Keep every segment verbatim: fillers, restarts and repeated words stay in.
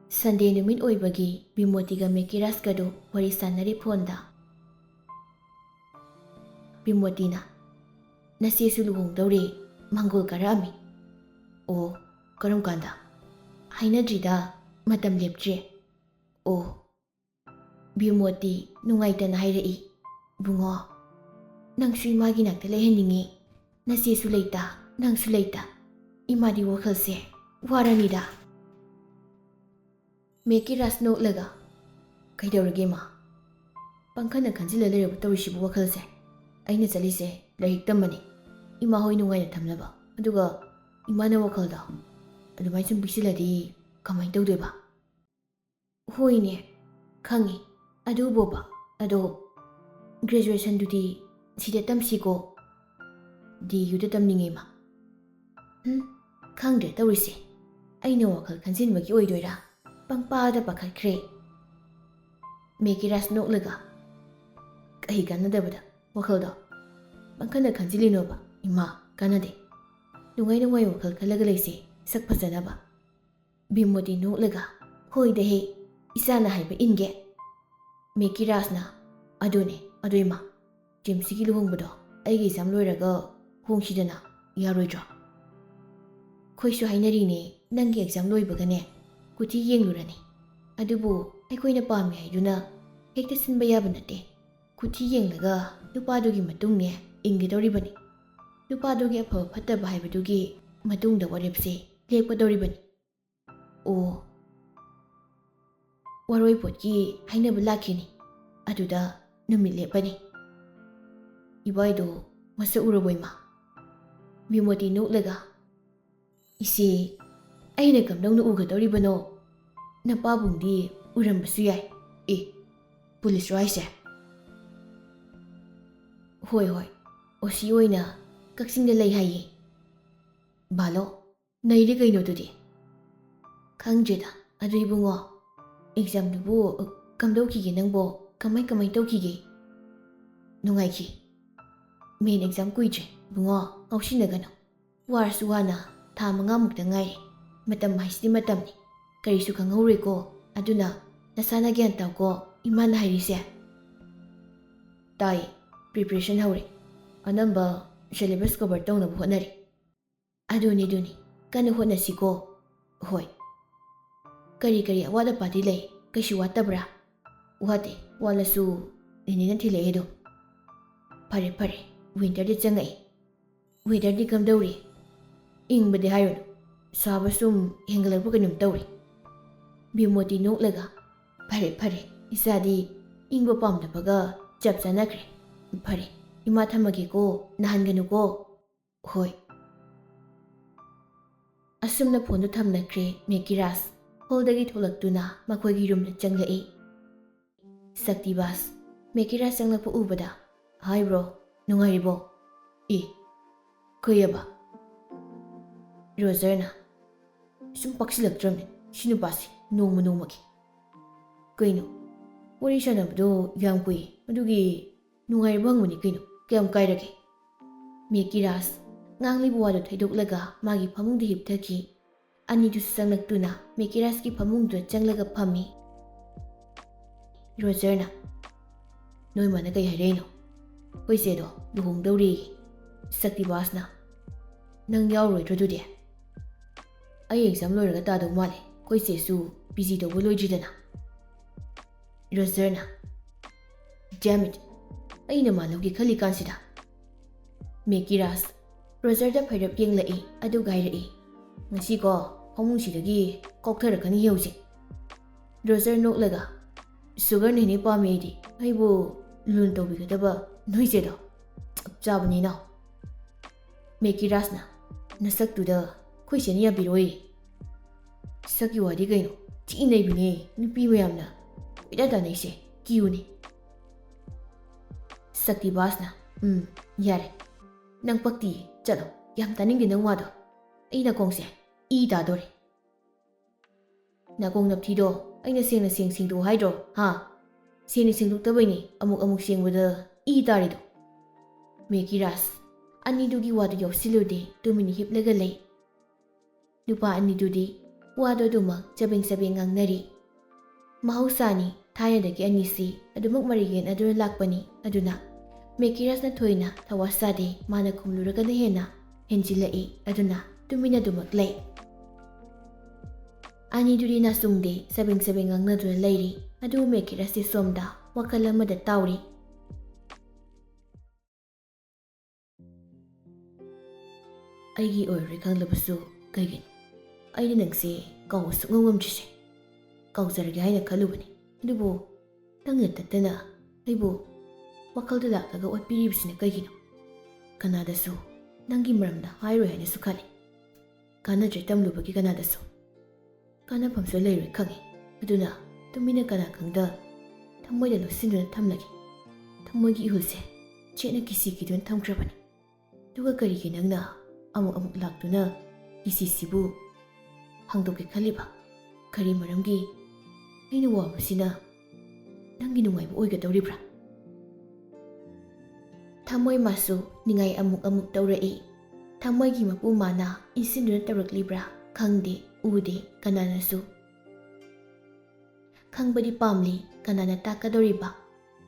ꯁꯟꯗꯦ ꯅꯨꯃꯤꯠ ꯑꯣꯏꯕꯒꯤ ꯕꯤꯃꯣꯇꯤꯒ ꯃꯦꯀꯤꯔꯥꯖꯀꯗꯨ ꯋꯥꯔꯤ ꯁꯥꯟꯅꯔꯤ ꯐꯣꯟꯗ꯫ ꯕꯤꯃꯣꯇꯤꯅ, "ꯅꯆꯦꯁꯨ ꯂꯨꯍꯣꯡꯗꯧꯔꯦ, ꯃꯪꯒꯣꯜ ꯀꯥꯔꯛꯑꯝꯃꯤ"꯫ "ꯑꯣ, ꯀꯔꯝ ꯀꯥꯟꯗ?" "ꯍꯥꯏꯅꯗ꯭ꯔꯤꯗ, ꯃꯇꯝ ꯂꯦꯞꯇ꯭ꯔꯤ"꯫ "ꯑꯣ"꯫ ꯕꯤꯃꯣꯇꯤ ꯅꯨꯡꯉꯥꯏꯇꯅ ꯍꯥꯏꯔꯛꯏ, "ꯏꯕꯨꯡꯉꯣ, ꯅꯪꯁꯨ ꯏꯃꯥꯒꯤ ꯅꯥꯛꯇ ꯂꯩꯍꯟꯅꯤꯡꯉꯤ꯫ ꯅꯆꯦꯁꯨ ꯂꯩꯇ, ꯅꯪꯁꯨ ꯂꯩꯇ꯫ ꯏꯃꯥꯗꯤ ꯋꯥꯈꯜꯁꯦ ꯋꯥꯔꯅꯤꯗ"꯫ ꯃꯦꯀꯤꯔꯥꯖ ꯅꯣꯛꯂꯒ, "ꯀꯩꯗꯧꯔꯒꯦ ꯏꯃꯥ? ꯄꯪꯈꯟꯅ ꯈꯟꯖꯤꯜꯂ ꯂꯩꯔꯕ ꯇꯧꯔꯤꯁꯤꯕꯨ ꯋꯥꯈꯜꯁꯦ? ꯑꯩꯅ ꯆꯠꯂꯤꯁꯦ ꯂꯥꯏꯔꯤꯛ ꯇꯝꯕꯅꯤ, ꯏꯃꯥ ꯍꯣꯏ ꯅꯨꯡꯉꯥꯏꯅ ꯊꯝꯅꯕ꯫ ꯑꯗꯨꯒ ꯏꯃꯥꯅ ꯋꯥꯈꯜꯗꯣ ꯑꯗꯨꯃꯥꯏꯅ ꯁꯨꯝ ꯄꯤꯛꯁꯤꯜꯂꯗꯤ ꯀꯃꯥꯏꯅ ꯇꯧꯗꯣꯏꯕ?" "ꯍꯣꯏꯅꯦ, ꯈꯪꯉꯤ꯫ ꯑꯗꯨꯕꯣꯕ, ꯑꯗꯣ ꯒ꯭ꯔꯦꯖꯨꯑꯦꯁꯟꯗꯨꯗꯤ ꯁꯤꯗ ꯇꯝꯁꯤꯀꯣ"꯫ "ꯗꯤ ꯌꯨꯗ ꯇꯝꯅꯤꯡꯉꯦ ꯏꯃꯥ"꯫ "ꯍꯨꯝ, ꯈꯪꯗ꯭ꯔꯦ ꯇꯧꯔꯤꯁꯦ꯫ ꯑꯩꯅ ꯋꯥꯈꯜ ꯈꯟꯖꯤꯟꯕꯒꯤ ꯑꯣꯏꯗꯣꯏꯔꯥ? ꯄꯪꯄꯥꯗ ꯄꯥꯈꯠꯈ꯭ꯔꯦ"꯫ ꯃꯦꯀꯤꯔꯥꯖ ꯅꯣꯛꯂꯒ, "ꯀꯩ ꯀꯥꯟꯅꯗꯕꯗ ꯋꯥꯈꯜꯗꯣ ꯄꯪꯈꯟꯗ ꯈꯟꯖꯤꯜꯂꯤꯅꯣꯕ ꯏꯃꯥ? ꯀꯥꯟꯅꯗꯦ꯫ ꯅꯨꯡꯉꯥꯏ ꯅꯨꯡꯉꯥꯏ ꯋꯥꯈꯜ ꯈꯜꯂꯒ ꯂꯩꯁꯦ, ꯁꯛ ꯐꯖꯅꯕ"꯫ ꯕꯤꯃꯣꯇꯤ ꯅꯣꯛꯂꯒ, "ꯍꯣꯏꯗ ꯍꯦ, ꯏꯆꯥꯅ ꯍꯥꯏꯕ ꯏꯟꯒꯦ"꯫ ꯃꯦꯀꯤꯔꯥꯖꯅ, "ꯑꯗꯨꯅꯦ, ꯑꯗꯨ ꯏꯃꯥ, ꯖꯦꯝꯁꯤꯒꯤ ꯂꯨꯍꯣꯡꯕꯗꯣ ꯑꯩꯒꯤ ꯑꯦꯛꯖꯥꯝ ꯂꯣꯏꯔꯒ ꯍꯣꯡꯁꯤꯗꯅ, ꯌꯥꯔꯣꯏꯗ꯭ꯔꯣ?" "ꯑꯩꯈꯣꯏꯁꯨ ꯍꯥꯏꯅꯔꯤꯅꯦ, ꯅꯪꯒꯤ ꯑꯦꯛꯖꯥꯝ ꯂꯣꯏꯕꯒꯅꯦ ꯀꯨꯊꯤ ꯌꯦꯡꯂꯨꯔꯅꯤ꯫ ꯑꯗꯨꯕꯨ ꯑꯩꯈꯣꯏꯅ ꯄꯥꯝꯃꯤ ꯍꯥꯏꯗꯨꯅ ꯍꯦꯛꯇ ꯁꯤꯟꯕ ꯌꯥꯕ ꯅꯠꯇꯦ꯫ ꯀꯨꯊꯤ ꯌꯦꯡꯂꯒ ꯅꯨꯄꯥꯗꯨꯒꯤ ꯃꯇꯨꯡꯅꯦ ꯏꯟꯒꯗꯧꯔꯤꯕꯅꯤ꯫ ꯅꯨꯄꯥꯗꯨꯒꯤ ꯑꯐꯕ ꯐꯠꯇꯕ ꯍꯥꯏꯕꯗꯨꯒꯤ ꯃꯇꯨꯡꯗ ꯋꯥꯔꯦꯞꯁꯦ ꯂꯦꯞꯀꯗꯧꯔꯤꯕꯅꯤ"꯫ "ꯑꯣ, ꯋꯥꯔꯣꯏꯄꯣꯠꯀꯤ ꯍꯥꯏꯅꯕ ꯂꯥꯛꯈꯤꯅꯤ, ꯑꯗꯨꯗ ꯅꯨꯃꯤꯠ ꯂꯦꯞꯄꯅꯤ"꯫ "ꯏꯕꯥꯏꯗꯣ ꯃꯁꯛ ꯎꯔꯕꯣ ꯏꯃꯥ?" ꯕꯤꯃꯣꯇꯤ ꯅꯣꯛꯂꯒ, "ꯏꯆꯦ, ꯑꯩꯅ ꯀꯝꯗꯧꯅ ꯎꯒꯗꯧꯔꯤꯕꯅꯣ? ꯅꯄꯥꯕꯨꯡꯗꯤ ꯎꯔꯝꯕꯁꯨ ꯌꯥꯏ"꯫ "ꯑꯦ, ꯄꯨꯂꯤꯁꯔꯣ ꯍꯥꯏꯁꯦ?" "ꯍꯣꯏ, ꯍꯣꯏ, ꯑꯣ ꯁꯤ ꯑꯣꯏꯅ ꯀꯛꯆꯤꯡꯗ ꯂꯩ ꯍꯥꯏꯌꯦ"꯫ "ꯕꯥꯂꯣ, ꯅꯩꯔꯦ ꯀꯩꯅꯣ ꯑꯗꯨꯗꯤ"꯫ "ꯈꯪꯗ꯭ꯔꯦꯗ, ꯑꯗꯨ ꯏꯕꯨꯡꯉꯣ, ꯑꯦꯛꯖꯥꯝꯗꯨꯕꯨ, ꯑ, ꯀꯝꯗꯧꯈꯤꯒꯦ ꯅꯪꯕꯣ? ꯀꯃꯥꯏ ꯀꯃꯥꯏ ꯇꯧꯈꯤꯒꯦ?" "ꯅꯨꯡꯉꯥꯏꯈꯤ꯫ ꯃꯦꯟ ꯑꯦꯛꯖꯥꯝ ꯀꯨꯏꯗ꯭ꯔꯦ ꯏꯕꯨꯡꯉꯣ, ꯉꯥꯎꯁꯤꯟꯅꯒꯅꯨ꯫ ꯋꯥꯔꯁꯨ ꯋꯥꯅ ꯊꯥ ꯃꯉꯥꯃꯨꯛꯇ ꯉꯥꯏꯔꯦ꯫ ꯃꯇꯝ ꯍꯥꯏꯁꯤꯗꯤ ꯃꯇꯝꯅꯤ"꯫ ꯀꯔꯤꯁꯨ ꯈꯪꯍꯧꯔꯣꯏꯀꯣ꯫ ꯑꯗꯨꯅ ꯅꯁꯥꯅ ꯒ꯭ꯌꯥꯟ ꯇꯥꯎꯀꯣ, ꯏꯃꯥꯅ ꯍꯥꯏꯔꯤꯁꯦ꯫ ꯇꯥꯏ꯫ ꯄ꯭ꯔꯤꯄꯔꯦꯁꯟ ꯍꯧꯔꯦ꯫ ꯑꯅꯝꯕ ꯁꯤꯂꯦꯕꯁ ꯀꯣꯚꯔ ꯇꯧꯅꯕ ꯍꯣꯠꯅꯔꯤ꯫ ꯑꯗꯨꯅꯤ, ꯑꯗꯨꯅꯤ꯫ ꯀꯟꯅ ꯍꯣꯠꯅꯁꯤꯀꯣ꯫ ꯍꯣꯏ꯫ ꯀꯔꯤ ꯀꯔꯤ ꯑꯋꯥꯠ ꯑꯄꯥꯗꯤ ꯂꯩ? ꯀꯩꯁꯨ ꯋꯥꯠꯇꯕ꯭ꯔꯥ? ꯋꯥꯠꯇꯦ꯫ ꯋꯥꯠꯂꯁꯨ ꯅꯦꯅꯦꯅ ꯊꯤꯜꯂꯛꯑꯦ ꯑꯗꯣ꯫ ꯐꯔꯦ, ꯐꯔꯦ꯫ ꯋꯤꯟꯇꯔꯗꯤ ꯆꯪꯉꯛꯑꯦ꯫ ꯋꯦꯗꯔꯗꯤ ꯀꯝꯗꯧꯔꯤ? ꯏꯪꯕꯗꯤ ꯍꯥꯏꯔꯨꯅꯨ꯫ ꯁꯥꯕ ꯁꯨꯝ ꯍꯦꯟꯒꯠꯂꯛꯄ ꯀꯩꯅꯣꯝ ꯇꯧꯔꯤ꯫ ꯕꯤꯃꯣꯇꯤ ꯅꯣꯛꯂꯒ, "ꯐꯔꯦ, ꯐꯔꯦ꯫ ꯏꯆꯥꯗꯤ ꯏꯪꯕ ꯄꯥꯝꯗꯕꯒ ꯆꯞ ꯆꯥꯅꯈ꯭ꯔꯦ꯫ ꯐꯔꯦ, ꯏꯃꯥ ꯊꯝꯃꯒꯦꯀꯣ꯫ ꯅꯥꯍꯟꯒꯅꯨꯀꯣ꯫" "ꯍꯣꯏ꯫" ꯑꯁꯨꯝꯅ ꯐꯣꯟꯗꯨ ꯊꯝꯅꯈ꯭ꯔꯦ꯫ ꯃꯦꯀꯤꯔꯥꯖ ꯍꯣꯜꯗꯒꯤ ꯊꯣꯛꯂꯛꯇꯨꯅ ꯃꯈꯣꯏꯒꯤ ꯔꯨꯝꯗ ꯆꯪꯂꯛꯏ꯫ ꯁꯛꯇꯤꯕꯥꯁ ꯃꯦꯀꯤꯔꯥꯖ ꯆꯪꯂꯛꯄ ꯎꯕꯗ, "ꯍꯥꯏ ꯕ꯭ꯔꯣ, ꯅꯨꯡꯉꯥꯏꯔꯤꯕꯣ?" "ꯑꯦ, ꯀꯩꯑꯕ?" ꯔꯣꯖꯔꯅ, "ꯁꯨꯝ ꯄꯥꯛꯁꯤꯜꯂꯛꯇ꯭ꯔꯕꯅꯦ ꯁꯤ ꯅꯨꯄꯥꯁꯤ ꯅꯣꯡꯃ ꯅꯣꯡꯃꯒꯤ꯫ ꯀꯩꯅꯣ, ꯋꯥꯔꯤ ꯁꯥꯟꯅꯕꯗꯣ ꯌꯥꯝ ꯀꯨꯏ, ꯑꯗꯨꯒꯤ ꯅꯨꯡꯉꯥꯏꯔꯤꯕꯣ ꯍꯪꯕꯅꯤ ꯀꯩꯅꯣ, ꯀꯌꯥꯝ ꯀꯥꯏꯔꯒꯦ?" ꯃꯦꯀꯤꯔꯥꯖ ꯉꯥꯡꯂꯤꯕ ꯋꯥꯗꯨ ꯊꯩꯗꯣꯛꯂꯒ ꯃꯥꯒꯤ ꯐꯃꯨꯡꯗ ꯍꯤꯞꯊꯈꯤ꯫ ꯑꯅꯤꯗꯨꯁꯨ ꯆꯪꯂꯛꯇꯨꯅ ꯃꯦꯀꯤꯔꯥꯖꯀꯤ ꯐꯃꯨꯡꯗꯨꯗ ꯆꯪꯂꯒ ꯐꯝꯃꯤ꯫ ꯔꯣꯖꯔꯅ, "ꯅꯣꯏ ꯃꯥꯅ ꯀꯩ ꯍꯥꯏꯔꯛꯏꯅꯣ?" "ꯑꯩꯈꯣꯏ ꯆꯦꯗꯣ ꯂꯨꯍꯣꯡꯗꯧꯔꯦꯌꯦ꯫" ꯁꯛꯇꯤꯕꯥꯁꯅ, "ꯅꯪ ꯌꯥꯎꯔꯣꯏꯗ꯭ꯔꯣ ꯑꯗꯨꯗꯤ?" "ꯑꯩ ꯑꯦꯛꯖꯥꯝ ꯂꯣꯏꯔꯒ ꯇꯥꯗꯧ ꯃꯥꯜꯂꯦ ꯑꯩꯈꯣꯏ ꯆꯦꯁꯨ ꯄꯤ ꯖꯤ ꯇꯧꯕ ꯂꯣꯏꯗ꯭ꯔꯤꯗꯅ꯫" ꯔꯣꯖꯔꯅ, "Damn it! ꯑꯩꯅ ꯃꯥ ꯂꯧꯒꯦ ꯈꯜꯂꯤꯀꯥꯟꯁꯤꯗ꯫" ꯃꯦꯀꯤꯔꯥꯖ ꯔꯣꯖꯔꯗ ꯐꯩꯔꯞ ꯌꯦꯡꯂꯛꯏ, ꯑꯗꯨꯒ ꯍꯥꯏꯔꯛꯏ, "ꯉꯁꯤꯀꯣ ꯐꯃꯨꯡꯁꯤꯗꯒꯤ ꯀꯥꯎꯊꯔꯛꯀꯅꯤ ꯍꯧꯖꯤꯛ꯫" ꯔꯣꯖꯔ ꯅꯣꯛꯂꯒ, "ꯁꯨꯒꯔꯅ ꯍꯦꯟꯅ ꯄꯥꯝꯃꯦ ꯑꯩꯗꯤ꯫ ꯑꯩꯕꯨ ꯂꯨꯅ ꯇꯧꯕꯤꯒꯗꯕ ꯅꯣꯏ ꯆꯦꯗꯣ ꯆꯞ ꯆꯥꯕꯅꯤꯅ꯫" ꯃꯦꯀꯤꯔꯥꯖꯅ, "ꯅꯁꯛꯇꯨꯗ ꯑꯩꯈꯣꯏ ꯆꯦꯅ ꯌꯥꯕꯤꯔꯣꯏ꯫" "ꯁꯛꯀꯤ ꯋꯥꯗꯤ ꯀꯩꯅꯣ? ꯊꯤ ꯅꯩꯕꯤꯅꯦ ꯅꯨꯄꯤ ꯃꯌꯥꯝꯅ ꯀꯣꯏꯇꯥꯟ ꯇꯥꯟꯅꯩꯁꯦ, ꯀꯤꯌꯨꯅꯦ꯫" ꯁꯛꯇꯤꯕꯥꯁꯅ, "ꯎꯝ, ꯌꯥꯔꯦ꯫ ꯅꯪ ꯄꯛꯇꯤ, ꯆꯠꯂꯣ꯫ ꯌꯥꯝ ꯇꯥꯅꯤꯡꯗꯦ ꯅꯪ ꯋꯥꯗꯣ꯫ ꯑꯩ ꯅꯥꯀꯣꯡꯁꯦ ꯏ ꯇꯥꯗꯣꯔꯦ꯫" "ꯅꯥꯀꯣꯡ ꯅꯞꯊꯤꯗꯣ ꯑꯩꯅ ꯁꯦꯡꯅ ꯁꯦꯡ ꯁꯦꯡꯗꯣꯛꯑꯣ ꯍꯥꯏꯗ꯭ꯔꯣ, ꯍꯥ? ꯁꯦꯡꯅ ꯁꯦꯡꯗꯣꯛꯇꯕꯩꯅꯦ ꯑꯃꯨꯛ ꯑꯃꯨꯛ ꯁꯦꯡꯕꯗ ꯏ ꯇꯥꯔꯤꯗꯣ꯫" ꯃꯦꯀꯤꯔꯥꯖ ꯑꯅꯤꯗꯨꯒꯤ ꯋꯥꯗꯨ ꯌꯥꯎꯁꯤꯜꯂꯨꯗꯦ, ꯇꯨꯃꯤꯟꯅ ꯍꯤꯞꯂꯒ ꯂꯩ꯫ ꯅꯨꯄꯥ ꯑꯅꯤꯗꯨꯗꯤ ꯋꯥꯗꯣ ꯑꯗꯨꯃꯛ ꯆꯕꯦꯡ ꯆꯕꯦꯡ ꯉꯥꯡꯅꯔꯤ꯫ ꯃꯍꯧꯁꯥꯅꯤ, ꯊꯥꯏꯅꯗꯒꯤ ꯑꯅꯤꯁꯤ ꯑꯗꯨꯃꯛ ꯃꯔꯩ ꯌꯦꯠꯅꯗꯨꯅ ꯂꯥꯛꯄꯅꯤ꯫ ꯑꯗꯨꯅ ꯃꯦꯀꯤꯔꯥꯁꯅ ꯊꯣꯏꯅ ꯊꯋꯥ ꯁꯥꯗꯦ, ꯃꯥꯅ ꯈꯨꯝꯂꯨꯔꯒꯅ ꯍꯦꯟꯅ ꯍꯦꯟꯖꯤꯜꯂꯛꯏ꯫ ꯑꯗꯨꯅ ꯇꯨꯃꯤꯟꯅ ꯑꯗꯨꯃꯛ ꯂꯩ꯫ ꯑꯅꯤꯗꯨꯗꯤ ꯅꯥꯆꯨꯡꯗꯦ, ꯆꯕꯦꯡ ꯆꯕꯦꯡ ꯉꯥꯡꯅꯗꯨꯅ ꯂꯩꯔꯤ꯫ ꯑꯗꯨꯕꯨ ꯃꯦꯀꯤꯔꯥꯁꯇꯤ ꯁꯣꯝꯗ ꯋꯥꯈꯜ ꯑꯃꯗ ꯇꯥꯎꯔꯤ꯫ "ꯑꯩꯒꯤ ꯑꯣꯏꯔꯔꯣꯏ ꯈꯪꯂꯕꯁꯨ ꯀꯩꯒꯤꯅꯣ? ꯑꯩꯅ ꯅꯪꯁꯦ ꯀꯥꯎꯕ ꯁꯨꯡꯉꯝ ꯉꯝꯗ꯭ꯔꯤꯁꯦ꯫ ꯀꯥꯎꯖꯔꯒꯦ ꯍꯥꯏꯅ ꯈꯜꯂꯨꯕꯅꯤ꯫ ꯑꯗꯨꯕꯨ ꯅꯪꯅ ꯇꯠꯇꯅ ꯑꯩꯕꯨ ꯋꯥꯈꯜꯗ ꯂꯥꯛꯂꯒ ꯑꯣꯠꯄꯤꯔꯤꯕꯁꯤꯅ ꯀꯩꯒꯤꯅꯣ? ꯀꯅꯥꯗꯁꯨ ꯅꯪꯒꯤ ꯃꯔꯝꯗ ꯍꯥꯏꯔꯣꯏ ꯍꯥꯏꯅꯁꯨ ꯈꯜꯂꯤ꯫ ꯀꯥꯟꯅꯗ꯭ꯔꯦ ꯇꯝꯂꯨꯕꯒꯤ ꯀꯅꯥꯗꯁꯨ꯫ ꯀꯥꯟꯅꯐꯝꯁꯨ ꯂꯩꯔꯣꯏ ꯈꯪꯉꯤ꯫ ꯑꯗꯨꯅ ꯇꯨꯃꯤꯟꯅ ꯀꯅꯥ ꯈꯪꯗ ꯊꯃꯣꯏꯗ ꯂꯣꯠꯁꯤꯟꯗꯨꯅ ꯊꯝꯂꯒꯦ꯫ ꯊꯃꯣꯏꯒꯤ ꯏꯍꯨꯜꯁꯦ ꯆꯦꯠꯅ ꯀꯤꯁꯤ ꯀꯤꯗꯨꯅ ꯊꯝꯈ꯭ꯔꯕꯅꯤ꯫ ꯑꯗꯨꯒ ꯀꯔꯤꯒꯤ ꯅꯪꯅ ꯑꯃꯨꯛ ꯑꯃꯨꯛ ꯂꯥꯛꯇꯨꯅ ꯀꯤꯁꯤꯁꯤꯕꯨ ꯍꯥꯡꯗꯣꯛꯀꯦ ꯈꯜꯂꯤꯕ? ꯀꯔꯤ ꯃꯔꯝꯒꯤ ꯑꯩꯅ ꯋꯥꯕꯁꯤꯅ ꯅꯪꯒꯤ ꯅꯨꯡꯉꯥꯏꯕ ꯑꯣꯏꯒꯗꯧꯔꯤꯕ꯭ꯔꯥ?" ꯊꯃꯣꯏ ꯃꯥꯁꯨ ꯅꯤꯡꯉꯥꯏ ꯑꯃꯨꯛ ꯑꯃꯨꯛ ꯇꯧꯔꯛꯏ꯫ ꯊꯃꯣꯏꯒꯤ ꯃꯄꯨ ꯃꯥꯅ ꯏꯟꯁꯤꯟꯗꯨꯅ ꯇꯧꯔꯛꯂꯤꯕ꯭ꯔꯥ ꯈꯪꯗꯦ, ꯎꯗꯦ ꯀꯅꯥꯅꯁꯨ꯫ ꯈꯪꯕꯗꯤ ꯄꯥꯝꯂꯤ, ꯀꯅꯥꯅ ꯇꯥꯛꯀꯗꯧꯔꯤꯕ?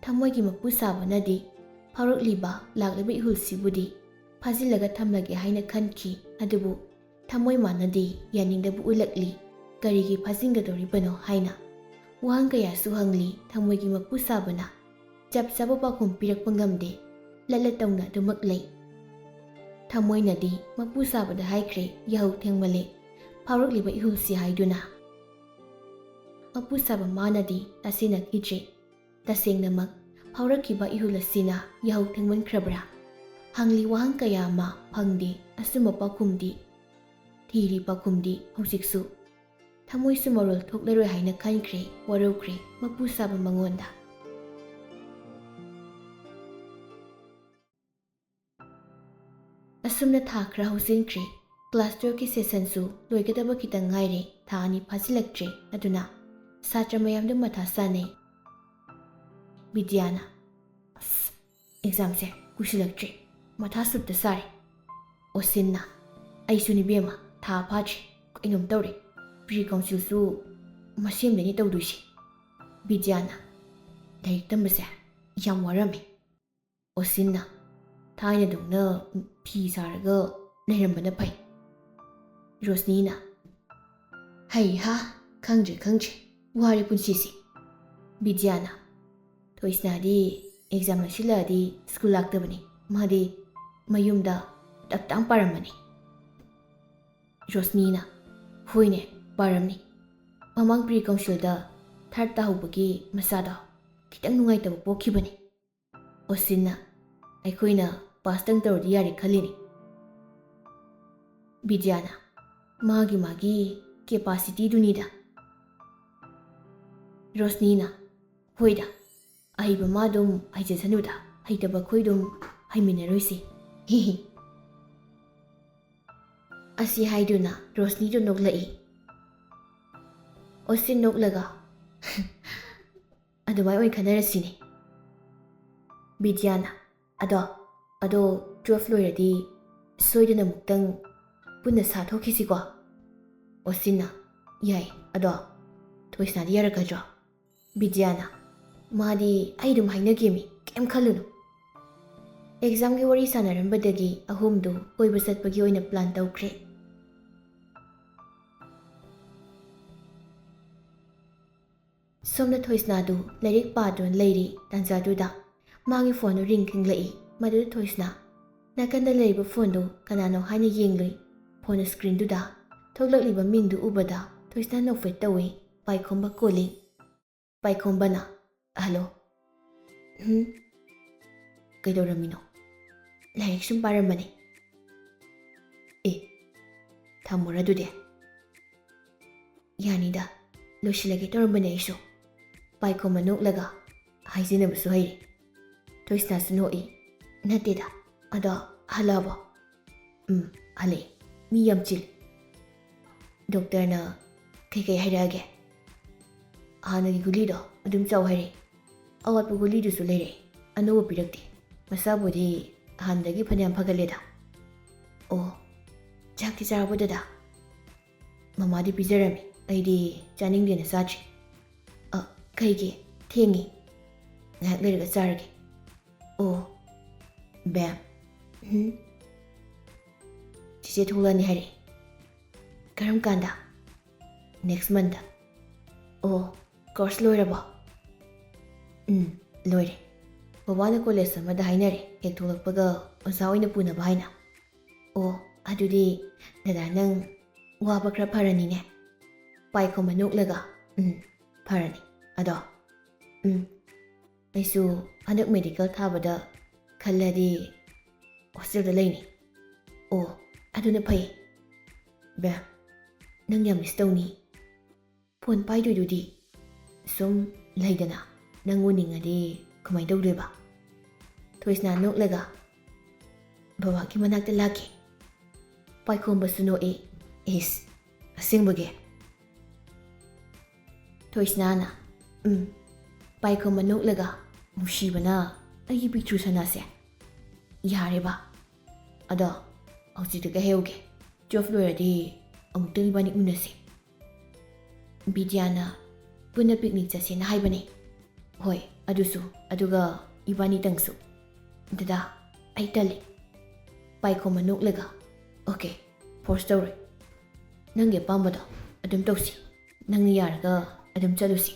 ꯊꯃꯣꯏꯒꯤ ꯃꯄꯨ ꯁꯥꯕꯅꯗꯤ ꯐꯥꯎꯔꯛꯂꯤꯕ, ꯂꯥꯛꯂꯤꯕ ꯏꯍꯨꯜꯁꯤꯕꯨꯗꯤ ꯐꯥꯖꯤꯜꯂꯒ ꯊꯝꯂꯒꯦ ꯍꯥꯏꯅ ꯈꯟꯈꯤ꯫ ꯑꯗꯨꯕꯨ ꯊꯃꯣꯏ ꯃꯥꯅꯗꯤ ꯌꯥꯅꯤꯡꯗꯕ ꯎꯠꯂꯛꯂꯤ꯫ ꯀꯔꯤꯒꯤ ꯐꯥꯖꯤꯟꯒꯗꯧꯔꯤꯕꯅꯣ ꯍꯥꯏꯅ ꯋꯥꯍꯪ ꯀꯌꯥꯁꯨ ꯍꯪꯂꯤ꯫ ꯊꯃꯣꯏꯒꯤ ꯃꯄꯨ ꯁꯥꯕꯅ ꯆꯞ ꯆꯥꯕ ꯄꯥꯎꯈꯨꯝ ꯄꯤꯔꯛꯄ ꯉꯝꯗꯦ꯫ ꯂꯠꯂ ꯇꯧꯅ ꯑꯗꯨꯃꯛ ꯂꯩ꯫ ꯊꯃꯣꯏꯅꯗꯤ ꯃꯄꯨ ꯁꯥꯕꯗ ꯍꯥꯏꯈ꯭ꯔꯦ, "ꯌꯥꯍꯧ ꯊꯦꯡꯃꯜꯂꯦ, ꯐꯥꯎꯔꯛꯂꯤꯕ ꯏꯍꯨꯜꯁꯤ" ꯍꯥꯏꯗꯨꯅ꯫ ꯃꯄꯨ ꯁꯥꯕ ꯃꯥꯅꯗꯤ ꯇꯥꯁꯤꯟꯅꯈꯤꯗ꯭ꯔꯦ꯫ ꯇꯁꯦꯡꯅꯃꯛ ꯐꯥꯎꯔꯛꯈꯤꯕ ꯏꯍꯨꯜ ꯑꯁꯤꯅ ꯌꯥꯍꯧ ꯊꯦꯡꯃꯟꯈ꯭ꯔꯕ꯭ꯔꯥ? ꯍꯪꯂꯤ ꯋꯥꯍꯪ ꯀꯌꯥ ꯑꯃ ꯐꯪꯗꯦ꯫ ꯑꯆꯨꯝꯕ ꯄꯥꯎꯈꯨꯝꯗꯤ ꯊꯤꯔꯤ꯫ ꯄꯥꯎꯈꯨꯝꯗꯤ ꯍꯧꯖꯤꯛꯁꯨ ꯊꯃꯣꯏꯁꯨ ꯃꯔꯣꯜ ꯊꯣꯛꯂꯔꯣꯏ ꯍꯥꯏꯅ ꯈꯟꯈ꯭ꯔꯦ, ꯋꯥꯔꯧꯈ꯭ꯔꯦ ꯃꯄꯨ ꯁꯥꯕ ꯃꯉꯣꯟꯗ꯫ ꯑꯁꯨꯝꯅ ꯊꯥ ꯈꯔ ꯍꯧꯖꯤꯟꯈ꯭ꯔꯦ꯫ ꯀ꯭ꯂꯥꯁ ꯇꯨꯌꯦꯜꯐꯀꯤ ꯁꯦꯁꯟꯁꯨ ꯂꯣꯏꯒꯗꯕ ꯈꯤꯇꯪ ꯉꯥꯏꯔꯦ꯫ ꯊꯥ ꯑꯅꯤ ꯐꯥꯖꯤꯜꯂꯛꯇ꯭ꯔꯦ꯫ ꯑꯗꯨꯅ ꯁꯥꯇ꯭ꯔ ꯃꯌꯥꯝꯗꯨ ꯃꯊꯥ ꯁꯥꯅꯩ꯫ ꯕꯤꯗ꯭ꯌꯥꯅ, "ꯑꯁ, ꯑꯦꯛꯖꯥꯝꯁꯦ ꯀꯨꯏꯁꯤꯜꯂꯛꯇ꯭ꯔꯦ꯫ ꯃꯊꯥ ꯁꯨꯠꯇ ꯁꯥꯔꯦ꯫" ꯑꯣꯁꯤꯟꯅ, "ꯑꯩꯁꯨꯅꯤ ꯏꯕꯦꯝꯃ, ꯊꯥ ꯐꯥꯗ꯭ꯔꯤ꯫ ꯀꯩꯅꯣꯝ ꯇꯧꯔꯦ꯫ ꯄ꯭ꯔꯤ ꯀꯥꯎꯟꯁꯤꯜꯁꯨ ꯃꯁꯦꯝꯗꯅꯤ ꯇꯧꯗꯣꯏꯁꯦ꯫ ꯕꯤꯗ꯭ꯌꯥꯅ, "ꯂꯥꯏꯔꯤꯛ ꯇꯝꯕꯁꯦ ꯌꯥꯝ ꯋꯥꯔꯝꯃꯦ꯫ ꯑꯣꯁꯤꯟꯅ ꯊꯥꯏꯅꯗꯧꯅ ꯐꯤ ꯁꯥꯔꯒ ꯂꯩꯔꯝꯕꯅ ꯐꯩ"꯫ ꯔꯣꯁꯅꯤꯅ, "ꯍꯩꯍꯥ, ꯈꯪꯗ꯭ꯔꯦ ꯈꯪꯗ꯭ꯔꯦ, ꯋꯥꯔꯦ ꯄꯨꯟꯁꯤꯁꯦ"꯫ ꯕꯤꯗ꯭ꯌꯥꯅ, "ꯊꯣꯏꯁꯅꯥꯗꯤ ꯑꯦꯛꯖꯥꯝ ꯅꯛꯁꯤꯜꯂꯛꯑꯗꯤ ꯁ꯭ꯀꯨꯜ ꯂꯥꯛꯇꯕꯅꯤ꯫ ꯃꯥꯗꯤ ꯃꯌꯨꯝꯗ ꯇꯞ ꯇꯥꯡ ꯄꯥꯔꯝꯃꯅꯤ"꯫ ꯔꯣꯁꯅꯤꯅ, "ꯍꯣꯏꯅꯦ, ꯄꯥꯔꯝꯅꯤ꯫ ꯃꯃꯥꯡ ꯄ꯭ꯔꯤ ꯀꯥꯎꯟꯁꯤꯜꯗ ꯊꯥꯔꯠ ꯇꯥꯍꯧꯕꯒꯤ ꯃꯁꯥꯗꯣ ꯈꯤꯇꯪ ꯅꯨꯡꯉꯥꯏꯇꯕ ꯄꯣꯛꯈꯤꯕꯅꯤ"꯫ ꯑꯣꯁꯤꯟꯅ, "ꯑꯩꯈꯣꯏꯅ ꯄꯥꯁꯇꯪ ꯇꯧꯔꯗꯤ ꯌꯥꯔꯦ ꯈꯜꯂꯤꯅꯤ"꯫ ꯕꯤꯗ꯭ꯌꯥꯅ, "ꯃꯥꯒꯤ ꯃꯥꯒꯤ ꯀꯦꯄꯥꯁꯤꯇꯤꯗꯨꯅꯤꯗ"꯫ ꯔꯣꯁꯅꯤꯅ, "ꯍꯣꯏꯗ, ꯑꯍꯩꯕ ꯃꯥ ꯑꯗꯨꯝ ꯍꯩꯖꯁꯅꯨꯗ, ꯍꯩꯇꯕ ꯑꯩꯈꯣꯏ ꯑꯗꯨꯝ ꯍꯩꯃꯤꯟꯅꯔꯣꯏꯁꯤ"꯫ ꯍꯤ ꯍꯤ꯫ ꯑꯁꯤ ꯍꯥꯏꯗꯨꯅ ꯔꯣꯁꯅꯤꯗꯨ ꯅꯣꯛꯂꯛꯏ꯫ ꯑꯣꯁꯤꯟ ꯅꯣꯛꯂꯒ, "ꯑꯗꯨꯃꯥꯏ ꯑꯣꯏꯅ ꯈꯟꯅꯔꯁꯤꯅꯦ"꯫ ꯕꯤꯗ꯭ꯌꯥꯅ, "ꯑꯗꯣ, ꯑꯗꯣ, ꯇꯨꯋꯦꯜꯐ ꯂꯣꯏꯔꯗꯤ ꯁꯣꯏꯗꯅ ꯑꯃꯨꯛꯇꯪ ꯄꯨꯟꯅ ꯁꯥ ꯊꯣꯛꯈꯤꯁꯤꯀꯣ"꯫ ꯑꯣꯁꯤꯟꯅ, "ꯌꯥꯏ, ꯑꯗꯣ ꯊꯣꯏꯁꯅꯥꯗꯤ ꯌꯥꯔꯛꯀꯗ꯭ꯔꯣ"? ꯕꯤꯗ꯭ꯌꯥꯅ, "ꯃꯥꯗꯤ ꯑꯩ ꯑꯗꯨꯝ ꯍꯥꯏꯅꯒꯦꯃꯤ, ꯀꯩꯝ ꯈꯜꯂꯨꯅꯨ"꯫ ꯑꯦꯛꯖꯥꯝꯒꯤ ꯋꯥꯔꯤ ꯁꯥꯟꯅꯔꯝꯕꯗꯒꯤ ꯑꯍꯨꯝꯗꯨ ꯀꯣꯏꯕ ꯆꯠꯄꯒꯤ ꯑꯣꯏꯅ ꯄ꯭ꯂꯥꯟ ꯇꯧꯈ꯭ꯔꯦ꯫ ꯁꯣꯝꯗ ꯊꯣꯏꯁꯅꯥꯗꯨ ꯂꯥꯏꯔꯤꯛ ꯄꯥꯗꯨꯅ ꯂꯩꯔꯤ꯫ ꯇꯥꯟꯖꯥꯗꯨꯗ ꯃꯥꯒꯤ ꯐꯣꯟꯗꯨ ꯔꯤꯡ ꯈꯤꯡꯂꯛꯏ꯫ ꯃꯗꯨꯗ ꯊꯣꯏꯁꯅꯥ꯫ ꯅꯥꯀꯟꯗ ꯂꯩꯔꯤꯕ ꯐꯣꯟꯗꯨ ꯀꯅꯥꯅꯣ ꯍꯥꯏꯅ ꯌꯦꯡꯂꯨꯏ꯫ ꯐꯣꯟ ꯁ꯭ꯀ꯭ꯔꯤꯟꯗꯨꯗ ꯊꯣꯛꯂꯛꯂꯤꯕ ꯃꯤꯡꯗꯨ ꯎꯕꯗ ꯊꯣꯏꯁꯅꯥ ꯅꯣꯛꯐꯦꯠ ꯇꯧꯏ꯫ ꯄꯥꯏꯈꯣꯝꯕ ꯀꯣꯂꯤ꯫ ꯄꯥꯏꯈꯣꯝꯕꯅ, "ꯍꯜꯂꯣ꯫ ꯎꯝ? ꯀꯩꯗꯧꯔꯝꯃꯤꯅꯣ?" "ꯂꯥꯏꯔꯤꯛ ꯁꯨꯝ ꯄꯥꯔꯝꯕꯅꯦ"꯫ "ꯑꯦ, ꯊꯝꯃꯨꯔ ꯑꯗꯨꯗꯤ"꯫ "ꯌꯥꯅꯤꯗ, ꯂꯣꯏꯁꯤꯜꯂꯒꯦ ꯇꯧꯔꯝꯕꯅꯦ ꯑꯩꯁꯨ"꯫ ꯄꯥꯏꯈꯣꯝꯕ ꯅꯣꯛꯂꯒ, "ꯍꯥꯏꯖꯤꯟꯅꯕꯁꯨ ꯍꯩꯔꯦ"꯫ ꯊꯣꯏꯁꯅꯥꯁꯨ ꯅꯣꯛꯏ꯫ "ꯅꯠꯇꯦꯗ, ꯑꯗꯣ ꯍꯜꯂꯛꯑꯕꯣ?" "ꯎꯝ, ꯍꯜꯂꯛꯑꯦ꯫ ꯃꯤ ꯌꯥꯝ ꯆꯤꯜꯂꯤ"꯫ "ꯗꯣꯛꯇꯔꯅ ꯀꯩꯀꯩ ꯍꯥꯏꯔꯛꯑꯒꯦ?" "ꯍꯥꯟꯅꯒꯤ ꯒꯨꯂꯤꯗꯣ ꯑꯗꯨꯝ ꯆꯥꯎ ꯍꯥꯏꯔꯛꯑꯦ꯫ ꯑꯋꯥꯠꯄ ꯒꯨꯂꯤꯗꯨꯁꯨ ꯂꯩꯔꯛꯑꯦ, ꯑꯅꯧꯕ ꯄꯤꯔꯛꯇꯦ꯫ ꯃꯁꯥꯕꯨꯗꯤ ꯍꯥꯟꯅꯗꯒꯤ ꯐꯅꯌꯥꯝ ꯐꯒꯠꯂꯦꯗ"꯫ "ꯑꯣ, ꯆꯥꯛꯇꯤ ꯆꯥꯔꯕꯣ ꯗꯗꯥ?" ꯃꯃꯥꯗꯤ ꯄꯤꯖꯔꯝꯃꯤ, ꯑꯩꯗꯤ ꯆꯥꯅꯤꯡꯗꯦꯅ ꯆꯥꯗ꯭ꯔꯤ꯫ ꯑ, ꯀꯩꯒꯤ? ꯊꯦꯡꯉꯤ꯫ ꯉꯥꯏꯍꯥꯛ ꯂꯩꯔꯒ ꯆꯥꯔꯒꯦ꯫ ꯑꯣ, ꯕꯦꯝ꯫ ꯎꯝ? ꯆꯤꯆꯦ ꯊꯣꯛꯂꯛꯑꯅꯤ ꯍꯥꯏꯔꯛꯑꯦ꯫ ꯀꯔꯝ ꯀꯥꯟꯗ? Next month꯫ ꯑꯣ, course ꯂꯣꯏꯔꯕꯣ? ꯎꯝ, ꯂꯣꯏꯔꯦ꯫ ꯕꯕꯥꯅ college ꯑꯃꯗ ꯍꯥꯏꯅꯔꯦ, ꯍꯦꯛ ꯊꯣꯛꯂꯛꯄꯒ ꯑꯣꯖꯥ ꯑꯣꯏꯅ ꯄꯨꯅꯕ ꯍꯥꯏꯅ꯫ ꯑꯣ, ꯑꯗꯨꯗꯤ ꯗꯗꯥ ꯅꯪ ꯋꯥꯕ ꯈꯔ ꯐꯔꯅꯤꯅꯦ꯫ ꯄꯥꯏꯈꯣꯝꯕ ꯅꯣꯛꯂꯒ, ꯎꯝ, ꯐꯔꯅꯤ꯫ ꯑꯗꯣ, ꯎꯝ, ꯑꯩꯁꯨ ꯍꯟꯗꯛ medical ꯊꯥꯕꯗ ꯈꯜꯂꯗꯤ hostelꯗ ꯂꯩꯅꯤ꯫ ꯑꯣ, ꯑꯗꯨꯅ ꯐꯩ꯫ ꯕꯦꯝ, ꯅꯪ ꯌꯥꯝ miss ꯇꯧꯅꯤ꯫ Phone ꯄꯥꯏꯗꯣꯏꯗꯨꯗꯤ? ꯁꯨꯝ ꯂꯩꯗꯅ, ꯅꯪ ꯎꯅꯤꯡꯉꯗꯤ ꯀꯃꯥꯏ ꯇꯧꯗꯣꯏꯕ? ꯊꯣꯏꯁꯅꯥ ꯅꯣꯛꯂꯒ, ꯕꯕꯥꯒꯤ ꯃꯅꯥꯛꯇ ꯂꯥꯛꯀꯦ꯫ ꯄꯥꯏꯈꯣꯝꯕꯁꯨ ꯅꯣꯛꯏ꯫ ꯏꯁ, ꯑꯁꯦꯡꯕꯒꯤ? ꯊꯣꯏꯁꯅꯥꯅ, ꯎꯝ꯫ ꯄꯥꯏꯈꯣꯝꯕ ꯅꯣꯛꯂꯒ, ꯅꯨꯡꯁꯤꯕꯅ ꯑꯩꯒꯤ ꯄꯤꯛꯇ꯭ꯔꯨ ꯁꯅꯥꯁꯦ꯫ ꯌꯥꯔꯦꯕ꯫ ꯑꯗꯣ, ꯍꯧꯖꯤꯛꯇꯤ ꯀꯩꯍꯧꯒꯦ? Twelve ꯂꯣꯏꯔꯗꯤ ꯑꯃꯨꯛꯇꯪ ꯏꯕꯥꯅꯤ ꯎꯅꯁꯦ꯫ ꯕꯤꯗ꯭ꯌꯥꯅ ꯄꯨꯟꯅ picnic ꯆꯠꯁꯦꯅ ꯍꯥꯏꯕꯅꯦ꯫ ꯍꯣꯏ, ꯑꯗꯨꯁꯨ, ꯑꯗꯨꯒ ꯏꯕꯥꯅꯤꯇꯪꯁꯨ꯫ ꯗꯗꯥ, ꯑꯩ ꯇꯜꯂꯤ꯫ ꯄꯥꯏꯈꯣꯝꯕ ꯅꯣꯛꯂꯒ, OK, force ꯇꯧꯔꯣꯏ꯫ ꯅꯪꯒꯤ ꯑꯄꯥꯝꯕꯗꯣ ꯑꯗꯨꯝ ꯇꯧꯁꯤ꯫ ꯅꯪꯅ ꯌꯥꯔꯒ ꯑꯗꯨꯝ ꯆꯠꯂꯨꯁꯤ꯫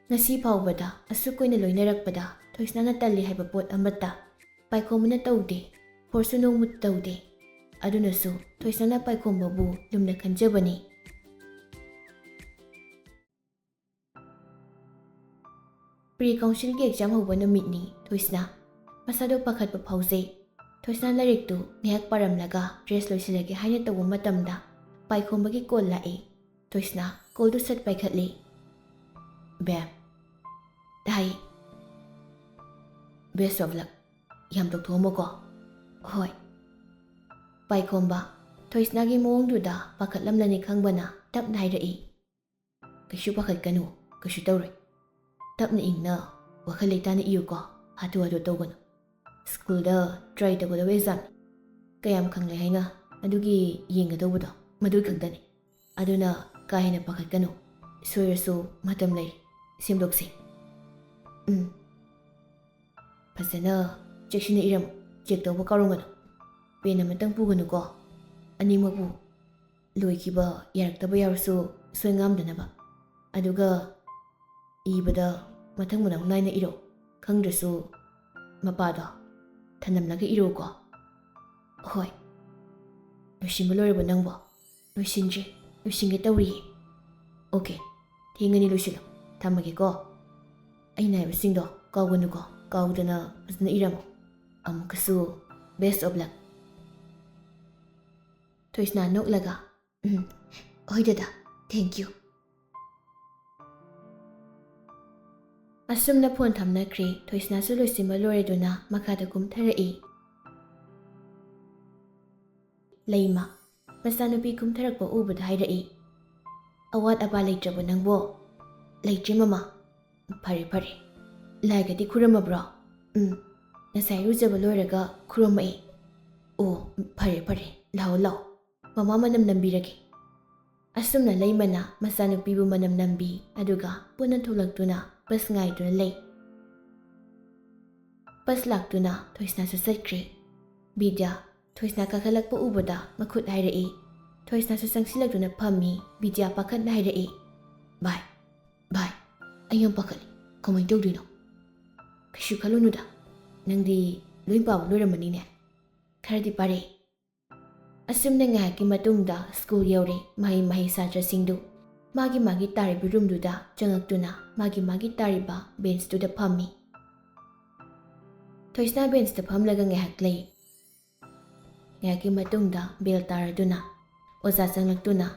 ꯉꯁꯤ ꯐꯥꯎꯕꯗ ꯑꯁꯨꯛ ꯀꯨꯏꯅ ꯂꯣꯏꯅꯔꯛꯄꯗ ꯊꯣꯏꯁꯅꯥꯅ ꯇꯜꯂꯤ ꯍꯥꯏꯕ ꯄꯣꯠ ꯑꯃꯠꯇ ꯄꯥꯏꯈꯣꯝꯕꯅ ꯇꯧꯗꯦ, forceꯁꯨ ꯅꯣꯡꯃꯇ ꯇꯧꯗꯦ꯫ ꯑꯗꯨꯅꯁꯨ ꯊꯣꯏꯁꯅꯥꯅ ꯄꯥꯏꯈꯣꯝꯕꯕꯨ ꯂꯨꯝꯅ ꯈꯟꯖꯕꯅꯤ꯫ Pre councilꯒꯤ exam ꯍꯧꯕ ꯅꯨꯃꯤꯠꯅꯤ ꯊꯣꯏꯁꯅꯥ꯫ ꯃꯁꯥꯗꯣ ꯄꯥꯈꯠꯄ ꯐꯥꯎꯖꯩ꯫ ꯊꯣꯏꯁꯅꯥ ꯂꯥꯏꯔꯤꯛꯇꯨ ꯉꯥꯏꯍꯥꯛ ꯄꯥꯔꯝꯂꯒ dress ꯂꯣꯏꯁꯤꯜꯂꯒꯦ ꯍꯥꯏꯅ ꯇꯧꯕ ꯃꯇꯝꯗ ꯄꯥꯏꯈꯣꯝꯕꯒꯤ call ꯂꯥꯛꯏ꯫ ꯊꯣꯏꯁꯅꯥ callꯗꯨ ꯁꯠ ꯄꯥꯏꯈꯠꯂꯤ꯫ ꯕꯦꯝ꯫ ꯇꯥꯏ꯫ Best of luck꯫ ꯌꯥꯝ ꯇꯧꯊꯣꯛꯑꯝꯃꯣꯀꯣ꯫ ꯍꯣꯏ꯫ ꯄꯥꯏꯈꯣꯝꯕ, ꯊꯣꯏꯁꯅꯥꯒꯤ ꯃꯑꯣꯡꯗꯨꯗ ꯄꯥꯈꯠꯂꯝꯂꯅꯤ ꯈꯪꯕꯅ ꯇꯞꯅ ꯍꯥꯏꯔꯛꯏ꯫ ꯀꯩꯁꯨ ꯄꯥꯈꯠꯀꯅꯨ, ꯀꯩꯁꯨ ꯇꯧꯔꯣꯏ꯫ ꯇꯞꯅ ꯏꯪꯅ ꯋꯥꯈꯜ ꯂꯩꯇꯥꯅ ꯏꯌꯨꯀꯣ, ꯍꯥꯊꯨ ꯍꯥꯊꯨ ꯇꯧꯒꯅꯨ꯫ Schoolꯗ try ꯇꯧꯒꯗꯧꯕ examꯅꯤ꯫ ꯀꯌꯥꯝ ꯈꯪꯂꯦ ꯍꯥꯏꯅ ꯑꯗꯨꯒꯤ ꯌꯦꯡꯒꯗꯧꯕꯗꯣ? ꯃꯗꯨ ꯈꯛꯇꯅꯤ꯫ ꯑꯗꯨꯅ ꯀꯥ ꯍꯦꯟꯅ ꯄꯥꯈꯠꯀꯅꯨ꯫ ꯁꯣꯏꯔꯁꯨ ꯃꯇꯝ ꯂꯩ, ꯁꯦꯝꯗꯣꯛꯁꯤ꯫ ꯎꯝ꯫ ꯐꯖꯅ ꯆꯦꯛꯁꯤꯟꯅ ꯏꯔꯝꯃꯨ꯫ ꯆꯦꯛ ꯇꯧꯕ ꯀꯥꯎꯔꯝꯒꯅꯨ꯫ ꯄꯦꯟ ꯑꯃꯇꯪ ꯄꯨꯒꯅꯨꯀꯣ꯫ ꯑꯅꯤꯃꯛꯄꯨ꯫ ꯂꯣꯏꯈꯤꯕ ꯌꯥꯔꯛꯇꯕ ꯌꯥꯎꯔꯁꯨ ꯁꯣꯏ ꯉꯥꯝꯗꯅꯕ꯫ ꯑꯗꯨꯒ ꯏꯕꯗ ꯃꯊꯪ ꯃꯅꯥꯎ ꯅꯥꯏꯅ ꯏꯔꯣ꯫ ꯈꯪꯗ꯭ꯔꯁꯨ ꯃꯄꯥꯗꯣ ꯊꯅꯝꯂꯒ ꯏꯔꯣꯀꯣ꯫ ꯍꯣꯏ꯫ ꯂꯣꯏꯁꯤꯟꯕ ꯂꯣꯏꯔꯕꯣ ꯅꯪꯕꯣ? ꯂꯣꯏꯁꯤꯟꯗ꯭ꯔꯤ꯫ ꯂꯣꯏꯁꯤꯟꯒꯦ ꯇꯧꯔꯤꯌꯦ꯫ ꯑꯣꯀꯦ꯫ ꯊꯦꯡꯉꯅꯤ, ꯂꯣꯏꯁꯤꯜꯂꯣ꯫ ꯊꯝꯃꯒꯦꯀꯣ꯫ ꯑꯩꯅ ꯍꯥꯏꯕꯁꯤꯡꯗꯣ ꯀꯥꯎꯒꯅꯨꯀꯣ꯫ ꯀꯥꯎꯗꯅ ꯐꯖꯅ ꯏꯔꯝꯃꯣ꯫ ꯑꯃꯨꯛꯀꯁꯨ best of luck꯫ ꯊꯣꯏꯁꯅꯥ ꯅꯣꯛꯂꯒ, "ꯎꯝ, ꯍꯣꯏ ꯗꯗꯥ, thank you꯫" ꯑꯁꯨꯝꯅ ꯐꯣꯟ ꯊꯝꯅꯈ꯭ꯔꯦ꯫ ꯊꯣꯏꯁꯅꯥꯁꯨ ꯂꯣꯏꯁꯤꯟꯕ ꯂꯣꯏꯔꯗꯨꯅ ꯃꯈꯥꯗ ꯀꯨꯝꯊꯔꯛꯏ꯫ ꯂꯩꯃ, ꯃꯆꯥꯅꯨꯄꯤ ꯀꯨꯝꯊꯔꯛꯄ ꯎꯕꯗ ꯍꯥꯏꯔꯛꯏ, "ꯑꯋꯥꯠ ꯑꯄꯥ ꯂꯩꯇ꯭ꯔꯕꯣ ꯅꯪꯕꯣ?" "ꯂꯩꯇ꯭ꯔꯦ ꯃꯃꯥ꯫" "ꯐꯔꯦ, ꯐꯔꯦ꯫ ꯂꯥꯏꯒꯗꯤ ꯈꯨꯔꯝꯃꯕ꯭ꯔꯣ?" "ꯎꯝ, ꯉꯁꯥꯏ ꯏꯔꯨꯖꯕ ꯂꯣꯏꯔꯒ ꯈꯨꯔꯨꯝꯃꯛꯏ꯫" "ꯑꯣ, ꯐꯔꯦ, ꯐꯔꯦ꯫ ꯂꯥꯛꯑꯣ, ꯂꯥꯛꯑꯣ꯫ ꯃꯃꯥ ꯃꯅꯝ ꯅꯝꯕꯤꯔꯒꯦ꯫" ꯑꯁꯨꯝꯅ ꯂꯩꯃꯅ ꯃꯆꯥꯅꯨꯄꯤꯕꯨ ꯃꯅꯝ ꯅꯝꯕꯤ, ꯑꯗꯨꯒ ꯄꯨꯟꯅ ꯊꯣꯛꯂꯛꯇꯨꯅ ꯕꯁ ꯉꯥꯏꯗꯨꯅ ꯂꯩ꯫ ꯕꯁ ꯂꯥꯛꯇꯨꯅ ꯊꯣꯏꯁꯅꯥꯁꯨ ꯆꯠꯈ꯭ꯔꯦ꯫ ꯕꯤꯗ꯭ꯌꯥ, ꯊꯣꯏꯁꯅꯥ ꯀꯥꯈꯠꯂꯛꯄ ꯎꯕꯗ ꯃꯈꯨꯠ ꯍꯥꯏꯔꯛꯏ꯫ ꯊꯣꯏꯁꯅꯥꯁꯨ ꯆꯪꯁꯤꯜꯂꯛꯇꯨꯅ ꯐꯝꯃꯤ꯫ ꯕꯤꯗ꯭ꯌꯥ ꯄꯥꯈꯠꯅ ꯍꯥꯏꯔꯛꯏ, "ꯚꯥꯏ, ꯚꯥꯏ, ꯑꯩ ꯌꯥꯝ ꯄꯥꯈꯠꯂꯤ꯫ ꯀꯃꯥꯏꯅ ꯇꯧꯗꯣꯏꯅꯣ?" "ꯀꯩꯁꯨ ꯈꯜꯂꯨꯅꯨꯗ꯫ ꯅꯪꯗꯤ ꯂꯣꯏ ꯄꯥꯕ ꯂꯣꯏꯔꯝꯃꯅꯤꯅꯦ?" "ꯈꯔꯗꯤ ꯄꯥꯔꯦ꯫" ꯑꯁꯨꯝꯅ ꯉꯥꯏꯍꯥꯛꯀꯤ ꯃꯇꯨꯡꯗ ꯁ꯭ꯀꯨꯜ ꯌꯧꯔꯦ꯫ ꯃꯍꯩ ꯃꯍꯩ ꯁꯥꯇ꯭ꯔꯁꯤꯡꯗꯨ ꯃꯥꯒꯤ ꯃꯥꯒꯤ ꯇꯥꯔꯤꯕ ꯔꯨꯝꯗꯨꯗ ꯆꯪꯉꯛꯇꯨꯅ ꯃꯥꯒꯤ ꯃꯥꯒꯤ ꯇꯥꯔꯤꯕ ꯕꯦꯟꯁꯇꯨꯗ ꯐꯝꯃꯤ꯫ ꯊꯣꯏꯁꯅꯥ ꯕꯦꯟꯁꯇ ꯐꯝꯂꯒ ꯉꯥꯏꯍꯥꯛ ꯂꯩ꯫ ꯉꯥꯏꯍꯥꯛꯀꯤ ꯃꯇꯨꯡꯗ ꯕꯦꯜ ꯇꯥꯔꯗꯨꯅ ꯑꯣꯖꯥ ꯆꯪꯂꯛꯇꯨꯅ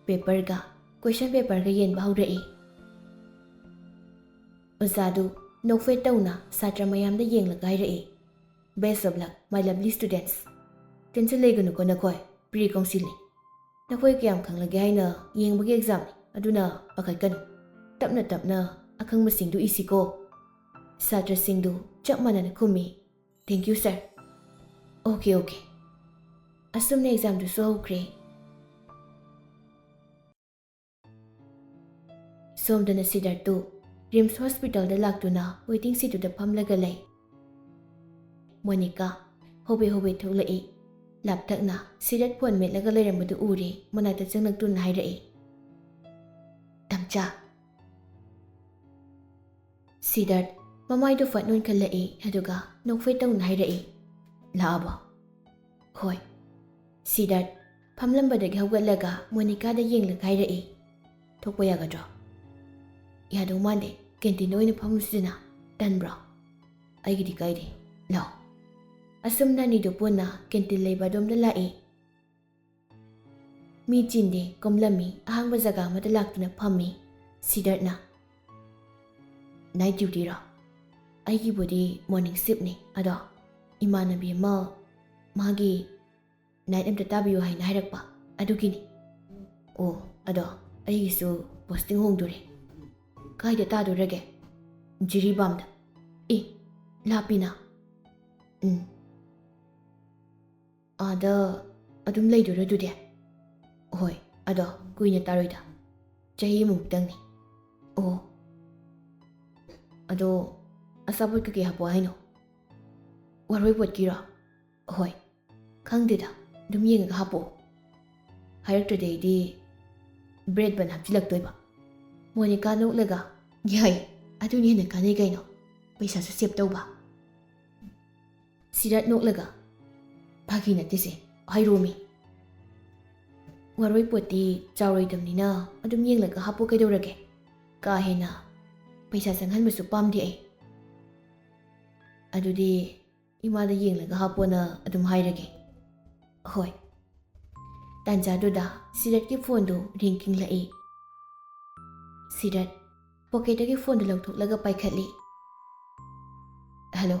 ꯄꯦꯄꯔꯒ, ꯀꯣꯏꯁꯟ ꯄꯦꯄꯔꯒ ꯌꯦꯟꯕ ꯍꯧꯔꯛꯏ꯫ ꯑꯣꯖꯥꯗꯨ ꯅꯣꯛꯐꯦꯠ ꯇꯧꯅ ꯁꯥꯇ꯭ꯔ ꯃꯌꯥꯝꯗ ꯌꯦꯡꯂꯒ ꯍꯥꯏꯔꯛꯏ, "Best of luck, my lovely students꯫ Tension ꯂꯩꯒꯅꯨꯀꯣ ꯅꯈꯣꯏ, ꯄ꯭ꯔꯤ ꯀꯥꯎꯟꯁꯤꯜꯅꯤ꯫ ꯅꯈꯣꯏ ꯀꯌꯥꯝ ꯈꯪꯂꯒꯦ ꯍꯥꯏꯅ ꯌꯦꯡꯕꯒꯤ ꯑꯦꯛꯖꯥꯝꯅꯤ, ꯑꯗꯨꯅ ꯄꯥꯈꯠꯀꯅꯨ꯫ ꯇꯞꯅ ꯇꯞꯅ ꯑꯈꯪꯕꯁꯤꯡꯗꯨ ꯏꯁꯤꯀꯣ꯫" ꯁꯥꯇ꯭ꯔꯁꯤꯡꯗꯨ ꯆꯞ ꯃꯥꯟꯅꯅ ꯈꯨꯝꯃꯤ, "Thank you, sir꯫ Okay, okay." ꯑꯁꯨꯝꯅ ꯑꯦꯛꯖꯥꯝꯗꯨꯁꯨ ꯍꯧꯈ꯭ꯔꯦ꯫ ꯁꯣꯝꯗꯅ ꯁꯤꯗꯥꯔꯠꯇꯨ ꯔꯤꯝꯁ ꯍꯣꯁꯄꯤꯇꯥꯜꯗ ꯂꯥꯛꯇꯨꯅ ꯋꯦꯇꯤꯡ ꯁꯤꯠꯇꯨꯗ ꯐꯝꯂꯒ ꯂꯩ꯫ ꯃꯣꯅꯤꯀꯥ ꯍꯣꯕꯦ ꯍꯣꯕꯦ ꯊꯣꯛꯂꯛꯏ꯫ ꯂꯥꯞꯇꯛꯅ ꯁꯤꯗꯥꯔꯠ ꯐꯣꯟ ꯃꯦꯠꯂꯒ ꯂꯩꯔꯝꯕꯗꯨ ꯎꯔꯦ꯫ ꯃꯅꯥꯛꯇ ꯆꯪꯂꯛꯇꯨꯅ ꯍꯥꯏꯔꯛꯏ, "ꯇꯝꯆꯥ!" ꯁꯤꯗꯥꯔꯠ ꯃꯃꯥꯏꯗꯨ ꯐꯠ ꯅꯣꯟꯈꯠꯂꯛꯏ, ꯑꯗꯨꯒ ꯅꯣꯛꯐꯦꯠ ꯇꯧꯅ ꯍꯥꯏꯔꯛꯏ, "ꯂꯥꯛꯑꯕꯣ?" "ꯍꯣꯏ꯫" ꯁꯤꯗꯥꯔꯠ ꯐꯝꯂꯝꯕꯗꯒꯤ ꯍꯧꯒꯠꯂꯒ ꯃꯣꯅꯤꯀꯥꯗ ꯌꯦꯡꯂꯒ ꯍꯥꯏꯔꯛꯏ, "ꯊꯣꯛꯄ ꯌꯥꯒꯗ꯭ꯔꯣ?" "ꯌꯥꯗꯧ ꯃꯥꯟꯗꯦ, ꯀꯦꯟꯇꯤꯟꯗ ꯑꯣꯏꯅ ꯐꯝꯂꯨꯁꯤꯗꯅ꯫ ꯇꯟꯕ꯭ꯔꯣ?" "ꯑꯩꯒꯤꯗꯤ ꯀꯥꯏꯗꯦ, ꯂꯥꯛꯑꯣ꯫" ꯑꯁꯨꯝꯅ ꯑꯅꯤꯗꯨ ꯄꯨꯟꯅ ꯀꯦꯟꯇꯤꯟ ꯂꯩꯕ ꯑꯗꯣꯝꯗ ꯂꯥꯛꯏ꯫ ꯃꯤ ꯆꯤꯟꯗꯦ, ꯀꯣꯝꯂꯝꯃꯤ꯫ ꯑꯍꯥꯡꯕ ꯖꯒꯥ ꯑꯃꯗ ꯂꯥꯛꯇꯨꯅ ꯐꯝꯃꯤ꯫ ꯁꯤꯗꯥꯔꯠꯅ, "ꯅꯥꯏꯠ ꯗ꯭ꯌꯨꯇꯤꯔꯣ?" "ꯑꯩꯒꯤꯕꯨꯗꯤ ꯃꯣꯔꯅꯤꯡ ꯁꯤꯞꯅꯤ, ꯑꯗꯣ ꯏꯃꯥꯟꯅꯕꯤ ꯑꯃ ꯃꯥꯒꯤ ꯅꯥꯏꯠ ꯑꯝꯇ ꯇꯥꯕꯤꯌꯨ ꯍꯥꯏꯅ ꯍꯥꯏꯔꯛꯄ, ꯑꯗꯨꯒꯤꯅꯤ꯫" "ꯑꯣ, ꯑꯗꯣ ꯑꯩꯒꯤꯁꯨ ꯄꯣꯁꯇꯤꯡ ꯍꯣꯡꯗꯣꯔꯦ꯫" "ꯀꯥꯏꯗ ꯇꯥꯗꯣꯔꯒꯦ?" "ꯖꯤꯔꯤꯕꯥꯝꯗ꯫" "ꯑꯦ, ꯂꯥꯞꯄꯤꯅ꯫" "ꯎꯝ꯫ ꯑꯥꯗ ꯑꯗꯨꯝ ꯂꯩꯗꯣꯏꯔꯣ ꯑꯗꯨꯗꯤ?" "ꯍꯣꯏ, ꯑꯗꯣ ꯀꯨꯏꯅ ꯇꯥꯔꯣꯏꯗ, ꯆꯍꯤ ꯑꯃꯃꯨꯛꯇꯪꯅꯤ꯫" "ꯑꯣ, ꯑꯗꯣ ꯑꯆꯥꯄꯣꯠ ꯀꯩꯀꯩ ꯍꯥꯞꯄꯣ ꯍꯥꯏꯅꯣ?" "ꯋꯥꯔꯣꯏ ꯄꯣꯠꯀꯤꯔꯣ?" "ꯍꯣꯏ, ꯈꯪꯗꯦꯗ, ꯑꯗꯨꯝ ꯌꯦꯡꯉꯒ ꯍꯥꯞꯄꯣ꯫ ꯍꯥꯏꯔꯛꯇ꯭ꯔꯗꯤ ꯑꯩꯗꯤ ꯕ꯭ꯔꯦꯗ ꯕꯟ ꯍꯥꯞꯆꯤꯜꯂꯛꯇꯣꯏꯕ꯫" ꯃꯣꯅꯤꯀꯥ ꯅꯣꯛꯂꯒ, "ꯌꯥꯏ, ꯑꯗꯨꯅ ꯍꯦꯟꯅ ꯀꯥꯟꯅꯩ ꯀꯩꯅꯣ, ꯄꯩꯁꯥꯁꯨ ꯁꯦꯞ ꯇꯧꯕ꯫" ꯁꯤꯗꯥꯔꯠ ꯅꯣꯛꯂꯒ, "ꯐꯥꯒꯤ ꯅꯠꯇꯦꯁꯦ, ꯍꯥꯏꯔꯣꯃꯤ꯫ ꯋꯥꯔꯣꯏ ꯄꯣꯠꯇꯤ ꯆꯥꯎꯔꯣꯏꯗꯕꯅꯤꯅ ꯑꯗꯨꯝ ꯌꯦꯡꯂꯒ ꯍꯥꯞꯄꯣ ꯀꯩꯗꯧꯔꯒꯦ꯫ ꯀꯥ ꯍꯦꯟꯅ ꯄꯩꯁꯥ ꯆꯪꯍꯟꯕꯁꯨ ꯄꯥꯝꯗꯦ ꯑꯩ꯫" "ꯑꯗꯨꯗꯤ ꯏꯃꯥꯗ ꯌꯦꯡꯂꯒ ꯍꯥꯞꯄꯣꯅ ꯑꯗꯨꯝ ꯍꯥꯏꯔꯒꯦ꯫" "ꯍꯣꯏ꯫" ꯇꯥꯟꯖꯥꯗꯨꯗ ꯁꯤꯗꯥꯔꯠꯀꯤ ꯐꯣꯟꯗꯨ ꯔꯤꯡ ꯈꯤꯡꯂꯛꯏ꯫ ꯁꯤꯗꯥꯔꯠ ꯄꯣꯀꯦꯠꯇꯒꯤ ꯐꯣꯟꯗꯨ ꯂꯧꯊꯣꯛꯂꯒ ꯄꯥꯏꯈꯠꯂꯤ꯫ "ꯍꯜꯂꯣ꯫"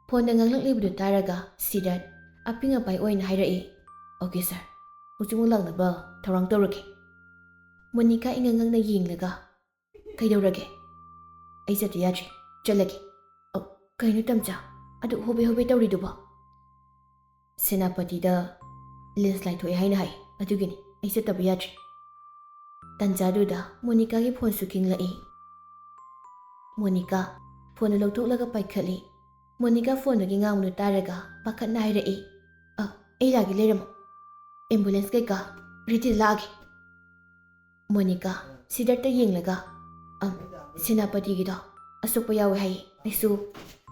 ꯐꯣꯟꯗ ꯉꯥꯡꯂꯛꯂꯤꯕꯗꯨ ꯇꯥꯔꯒ ꯁꯤꯗꯥꯔꯠ ꯑꯄꯤꯡ ꯑꯄꯥꯏ ꯑꯣꯏꯅ ꯍꯥꯏꯔꯛꯏ, "ꯑꯣꯀꯦ ꯁꯥꯔ, ꯍꯧꯖꯤꯛꯃꯛ ꯂꯥꯛꯅꯕ ꯊꯧꯔꯥꯡ ꯇꯧꯔꯒꯦ꯫" ꯃꯣꯅꯤꯀꯥ ꯏꯉꯛ ꯉꯛꯅ ꯌꯦꯡꯂꯒ, "ꯀꯩꯗꯧꯔꯒꯦ? ꯑꯩ ꯆꯠꯇ ꯌꯥꯗ꯭ꯔꯦ, ꯆꯠꯂꯒꯦ꯫" "ꯑꯧ, ꯀꯩꯅꯣ ꯇꯝꯆꯥ, ꯑꯗꯨꯛ ꯍꯣꯕꯦ ꯍꯣꯕꯦ ꯇꯧꯔꯤꯗꯨꯕꯣ?" "ꯁꯦꯅꯥꯄꯇꯤꯗ ꯂꯦꯟꯁꯂꯥꯏꯠ ꯊꯣꯛꯑꯦ ꯍꯥꯏꯅ ꯍꯥꯏ, ꯑꯗꯨꯒꯤꯅꯤ ꯑꯩ ꯆꯠꯇꯕ ꯌꯥꯗ꯭ꯔꯤ꯫" ꯇꯟꯖꯥꯗꯨꯗ ꯃꯣꯅꯤꯀꯥꯒꯤ ꯐꯣꯟꯁꯨ ꯈꯤꯡꯂꯛꯏ꯫ ꯃꯣꯅꯤꯀꯥ ꯐꯣꯟꯗꯨ ꯂꯧꯊꯣꯛꯂꯒ ꯄꯥꯏꯈꯠꯂꯤ꯫ ꯃꯣꯅꯤꯀꯥ ꯐꯣꯟꯗꯒꯤ ꯉꯥꯡꯕꯗꯨ ꯇꯥꯔꯒ ꯄꯥꯈꯠꯅ ꯍꯥꯏꯔꯛꯏ, "ꯑ, ꯑꯩ ꯂꯥꯛꯑꯒꯦ, ꯂꯩꯔꯝꯃꯣ꯫ ꯑꯦꯝꯕꯨꯂꯦꯟꯁ ꯀꯩꯀꯥ ꯔꯦꯗꯤꯗ ꯂꯥꯛꯑꯒꯦ꯫" ꯃꯣꯅꯤꯀꯥ ꯁꯤꯗꯥꯔꯠꯇ ꯌꯦꯡꯂꯒ, "ꯑꯝ, ꯁꯦꯅꯥꯄꯇꯤꯒꯤꯗꯣ ꯑꯁꯣꯛꯄ ꯌꯥꯎꯋꯦ ꯍꯥꯏꯌꯦ꯫ ꯑꯩꯁꯨ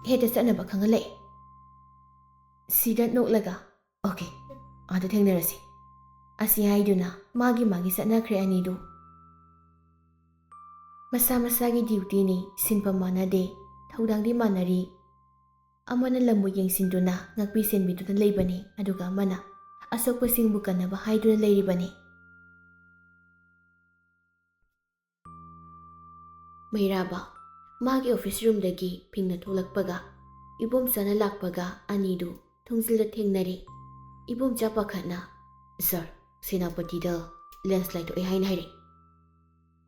ꯍꯦꯠꯇ ꯆꯠꯅꯕ ꯈꯪꯍꯜꯂꯛꯑꯦ꯫" ꯁꯤꯗꯥꯔꯠ ꯅꯣꯛꯂꯒ, "ꯑꯣꯀꯦ, ꯑꯥꯗ ꯊꯦꯡꯅꯔꯁꯤ" ꯑꯁꯤ ꯍꯥꯏꯗꯨꯅ ꯃꯥꯒꯤ ꯃꯥꯒꯤ ꯆꯠꯅꯈ꯭ꯔꯦ ꯑꯅꯤꯗꯨ꯫ ꯃꯁꯥ ꯃꯁꯥꯒꯤ ꯗ꯭ꯌꯨꯇꯤꯅꯤ, ꯁꯤꯟꯐꯝ ꯃꯥꯟꯅꯗꯦ, ꯊꯧꯗꯥꯡꯗꯤ ꯃꯥꯟꯅꯔꯤ꯫ ꯑꯃꯅ ꯂꯝꯕꯨ ꯌꯦꯡꯁꯤꯟꯗꯨꯅ ꯉꯥꯛꯄꯤ ꯁꯦꯟꯕꯤꯗꯨꯅ ꯂꯩꯕꯅꯤ, ꯑꯗꯨꯒ ꯑꯃꯅ ꯑꯁꯣꯛꯄꯁꯤꯡꯕꯨ ꯀꯟꯅꯕ ꯍꯥꯏꯗꯨꯅ ꯂꯩꯔꯤꯕꯅꯤ꯫ ꯃꯩꯔꯥꯕ ꯃꯥꯒꯤ ꯑꯣꯐꯤꯁ ꯔꯨꯝꯗꯒꯤ ꯐꯤꯡꯅ ꯊꯣꯛꯂꯛꯄꯒ ꯏꯕꯣꯝꯆꯥꯅ ꯂꯥꯛꯄꯒ ꯑꯅꯤꯗꯨ ꯊꯣꯡꯖꯤꯜꯗ ꯊꯦꯡꯅꯔꯦ꯫ ꯏꯕꯣꯝꯆꯥ ꯄꯥꯈꯠꯅ, "ꯁꯥꯔ, ꯁꯦꯅꯥꯄꯇꯤꯗ ꯂꯦꯟꯁꯂꯥꯏꯠ ꯊꯣꯛꯑꯦ ꯍꯥꯏꯅ ꯍꯥꯏꯔꯛꯑꯦ꯫"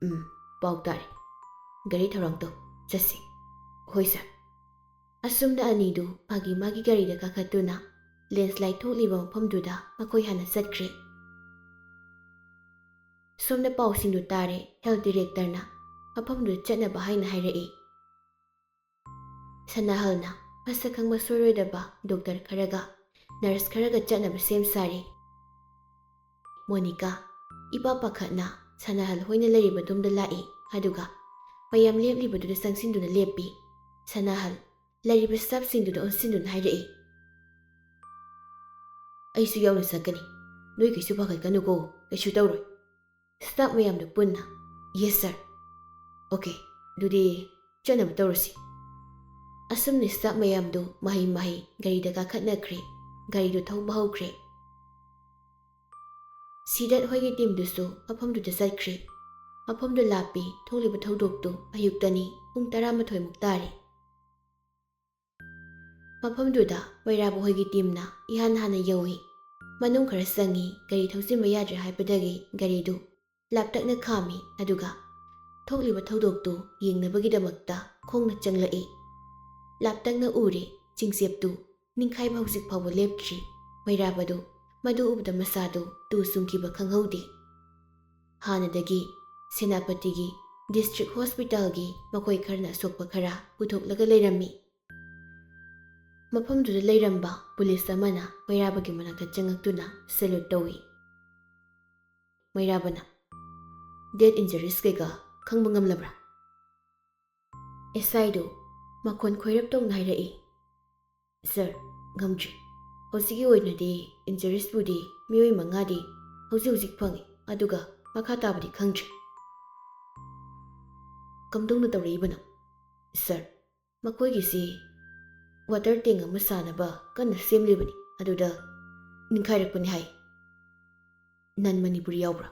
"ꯎꯝ, ꯄꯥꯎ ꯇꯥꯔꯦ꯫ ꯒꯥꯔꯤ ꯊꯧꯔꯥꯡ ꯇꯧ, ꯆꯠꯁꯤ꯫" "ꯍꯣꯏ ꯁꯥꯔ꯫" ꯑꯁꯨꯝꯅ ꯑꯅꯤꯗꯨ ꯃꯥꯒꯤ ꯃꯥꯒꯤ ꯒꯥꯔꯤꯗ ꯀꯥꯈꯠꯇꯨꯅ ꯂꯦꯟꯁꯂꯥꯏꯠ ꯊꯣꯛꯂꯤꯕ ꯃꯐꯝꯗꯨꯗ ꯃꯈꯣꯏ ꯍꯥꯟꯅ ꯆꯠꯈ꯭ꯔꯦ꯫ ꯁꯣꯝꯅ ꯄꯥꯎꯁꯤꯡꯗꯨ ꯇꯥꯔꯦ, ꯍꯦꯜꯊ ꯗꯤꯔꯦꯛꯇꯔꯅ ꯃꯐꯝꯗꯨꯗ ꯆꯠꯅꯕ ꯍꯥꯏꯅ ꯍꯥꯏꯔꯛꯏ꯫ ꯁꯅꯥꯍꯜꯅ ꯃꯁꯛ ꯈꯪꯕ ꯁꯣꯏꯔꯣꯏꯗꯕ ꯗꯣꯛꯇꯔ ꯈꯔꯒ ꯅꯔꯁ ꯈꯔꯒ ꯆꯠꯅꯕ ꯁꯦꯝ ꯁꯥꯔꯤ꯫ ꯃꯣꯅꯤꯀꯥ ꯏꯄꯥ ꯄꯥꯈꯠꯅ ꯁꯅꯥꯍꯜ ꯍꯣꯏꯅ ꯂꯩꯔꯤꯕꯗꯣꯝꯗ ꯂꯥꯛꯏ, ꯑꯗꯨꯒ ꯃꯌꯥꯝ ꯂꯦꯞꯂꯤꯕꯗꯨꯗ ꯆꯪꯁꯤꯟꯗꯨꯅ ꯂꯦꯞꯄꯤ꯫ ꯁꯅꯥꯍꯜ ꯂꯩꯔꯤꯕ ꯁ꯭ꯇꯥꯐꯁꯤꯡꯗꯨꯗ ꯑꯣꯟꯁꯤꯟꯗꯨꯅ ꯍꯥꯏꯔꯛꯏ, "ꯑꯩꯁꯨ ꯌꯥꯎꯅ ꯆꯠꯀꯅꯤ꯫ ꯅꯣꯏ ꯀꯩꯁꯨ ꯄꯥꯈꯠꯀꯅꯨꯀꯣ, ꯀꯩꯁꯨ ꯇꯧꯔꯣꯏ꯫" ꯁ꯭ꯇꯥꯐ ꯃꯌꯥꯝꯗꯨ ꯄꯨꯟꯅ, "ꯌꯦꯁ ꯁꯥꯔ꯫" "ꯑꯣꯀꯦ, ꯑꯗꯨꯗꯤ ꯆꯠꯅꯕ ꯇꯧꯔꯁꯤ꯫" ꯑꯁꯨꯝꯅ ꯁ꯭ꯇꯥꯐ ꯃꯌꯥꯝꯗꯨ ꯃꯍꯩ ꯃꯍꯩ ꯒꯥꯔꯤꯗ ꯀꯥꯈꯠꯅꯈ꯭ꯔꯦ꯫ ꯒꯥꯔꯤꯗꯨ ꯊꯧꯕ ꯍꯧꯈ꯭ꯔꯦ꯫ ꯁꯤꯗꯠ ꯍꯣꯏꯒꯤ ꯇꯤꯝꯗꯨꯁꯨ ꯃꯐꯝꯗꯨꯗ ꯆꯠꯈ꯭ꯔꯦ꯫ ꯃꯐꯝꯗꯨ ꯂꯥꯞꯄꯤ, ꯊꯣꯛꯂꯤꯕ ꯊꯧꯗꯣꯛꯇꯨ ꯑꯌꯨꯛꯇꯅꯤ, ꯄꯨꯡ ꯇꯔꯥꯃꯥꯊꯣꯏꯃꯨꯛ ꯇꯥꯔꯦ꯫ ꯃꯐꯝꯗꯨꯗ ꯃꯩꯔꯥꯕ ꯍꯣꯏꯒꯤ ꯇꯤꯝꯅ ꯏꯍꯥꯟ ꯍꯥꯟꯅ ꯌꯧꯏ꯫ ꯃꯅꯨꯡ ꯈꯔ ꯆꯪꯉꯤ, ꯒꯥꯔꯤ ꯊꯧꯖꯤꯟꯕ ꯌꯥꯗ꯭ꯔꯦ ꯍꯥꯏꯕꯗꯒꯤ ꯒꯥꯔꯤꯗꯨ ꯂꯥꯞꯇꯛꯅ ꯈꯥꯝꯃꯤ, ꯑꯗꯨꯒ ꯊꯣꯛꯂꯤꯕ ꯊꯧꯗꯣꯛꯇꯨ ꯌꯦꯡꯅꯕꯒꯤꯗꯃꯛꯇ ꯈꯣꯡꯅ ꯆꯪꯂꯛꯏ꯫ ꯂꯥꯞꯇꯛꯅ ꯎꯔꯦ, ꯆꯤꯡꯆꯦꯞꯇꯨ ꯅꯤꯡꯈꯥꯏꯕ ꯍꯧꯖꯤꯛ ꯐꯥꯎꯕ ꯂꯦꯞꯇ꯭ꯔꯤ꯫ ꯃꯩꯔꯥꯕꯗꯨ ꯃꯗꯨ ꯎꯕꯗ ꯃꯁꯥꯗꯨ ꯇꯨ ꯆꯨꯡꯈꯤꯕ ꯈꯪꯍꯧꯗꯦ꯫ ꯍꯥꯟꯅꯗꯒꯤ ꯁꯦꯅꯥꯄꯇꯤꯒꯤ ꯗꯤꯁꯇ꯭ꯔꯤꯛ ꯍꯣꯁꯄꯤꯇꯥꯜꯒꯤ ꯃꯈꯣꯏ ꯈꯔꯅ ꯑꯁꯣꯛꯄ ꯈꯔ ꯄꯨꯊꯣꯛꯂꯒ ꯂꯩꯔꯝꯃꯤ꯫ ꯃꯐꯝꯗꯨꯗ ꯂꯩꯔꯝꯕ ꯄꯨꯂꯤꯁ ꯑꯃꯅ ꯃꯩꯔꯥꯕꯒꯤ ꯃꯅꯥꯛꯇ ꯆꯪꯉꯛꯇꯨꯅ ꯁꯦꯂ꯭ꯌꯨꯠ ꯇꯧꯏ꯫ ꯃꯩꯔꯥꯕꯅ, "ꯗꯦꯠ ꯏꯟꯖꯔꯤꯁ ꯀꯩꯀꯥ ꯈꯪꯕ ꯉꯝꯂꯕ꯭ꯔꯥ?" ꯑꯦꯁ ꯑꯥꯏꯗꯨ ꯃꯈꯣꯟ ꯈꯣꯏꯔꯞ ꯇꯧꯅ ꯍꯥꯏꯔꯛꯏ, "ꯁꯥꯔ, ꯉꯝꯗ꯭ꯔꯤ꯫ ꯍꯧꯖꯤꯛꯀꯤ ꯑꯣꯏꯅꯗꯤ ꯏꯟꯖꯔꯤꯁꯄꯨꯗꯤ ꯃꯤꯑꯣꯏ ꯃꯉꯥꯗꯤ ꯍꯧꯖꯤꯛ ꯍꯧꯖꯤꯛ ꯐꯪꯉꯤ, ꯑꯗꯨꯒ ꯃꯈꯥ ꯇꯥꯕꯗꯤ ꯈꯪꯗ꯭ꯔꯤ꯫" "ꯀꯝꯗꯧꯅ ꯇꯧꯔꯛꯏꯕꯅꯣ?" "ꯁꯥꯔ, ꯃꯈꯣꯏꯒꯤꯁꯤ ꯋꯥꯇꯔ ꯇꯦꯡ ꯑꯃ ꯁꯥꯅꯕ ꯀꯟꯅ ꯁꯦꯝꯂꯤꯕꯅꯤ, ꯑꯗꯨꯗ ꯅꯤꯡꯈꯥꯏꯔꯛꯄꯅꯤ ꯍꯥꯏ꯫" "ꯅꯟ ꯃꯅꯤꯄꯨꯔꯤ ꯌꯥꯎꯕ꯭ꯔꯥ?"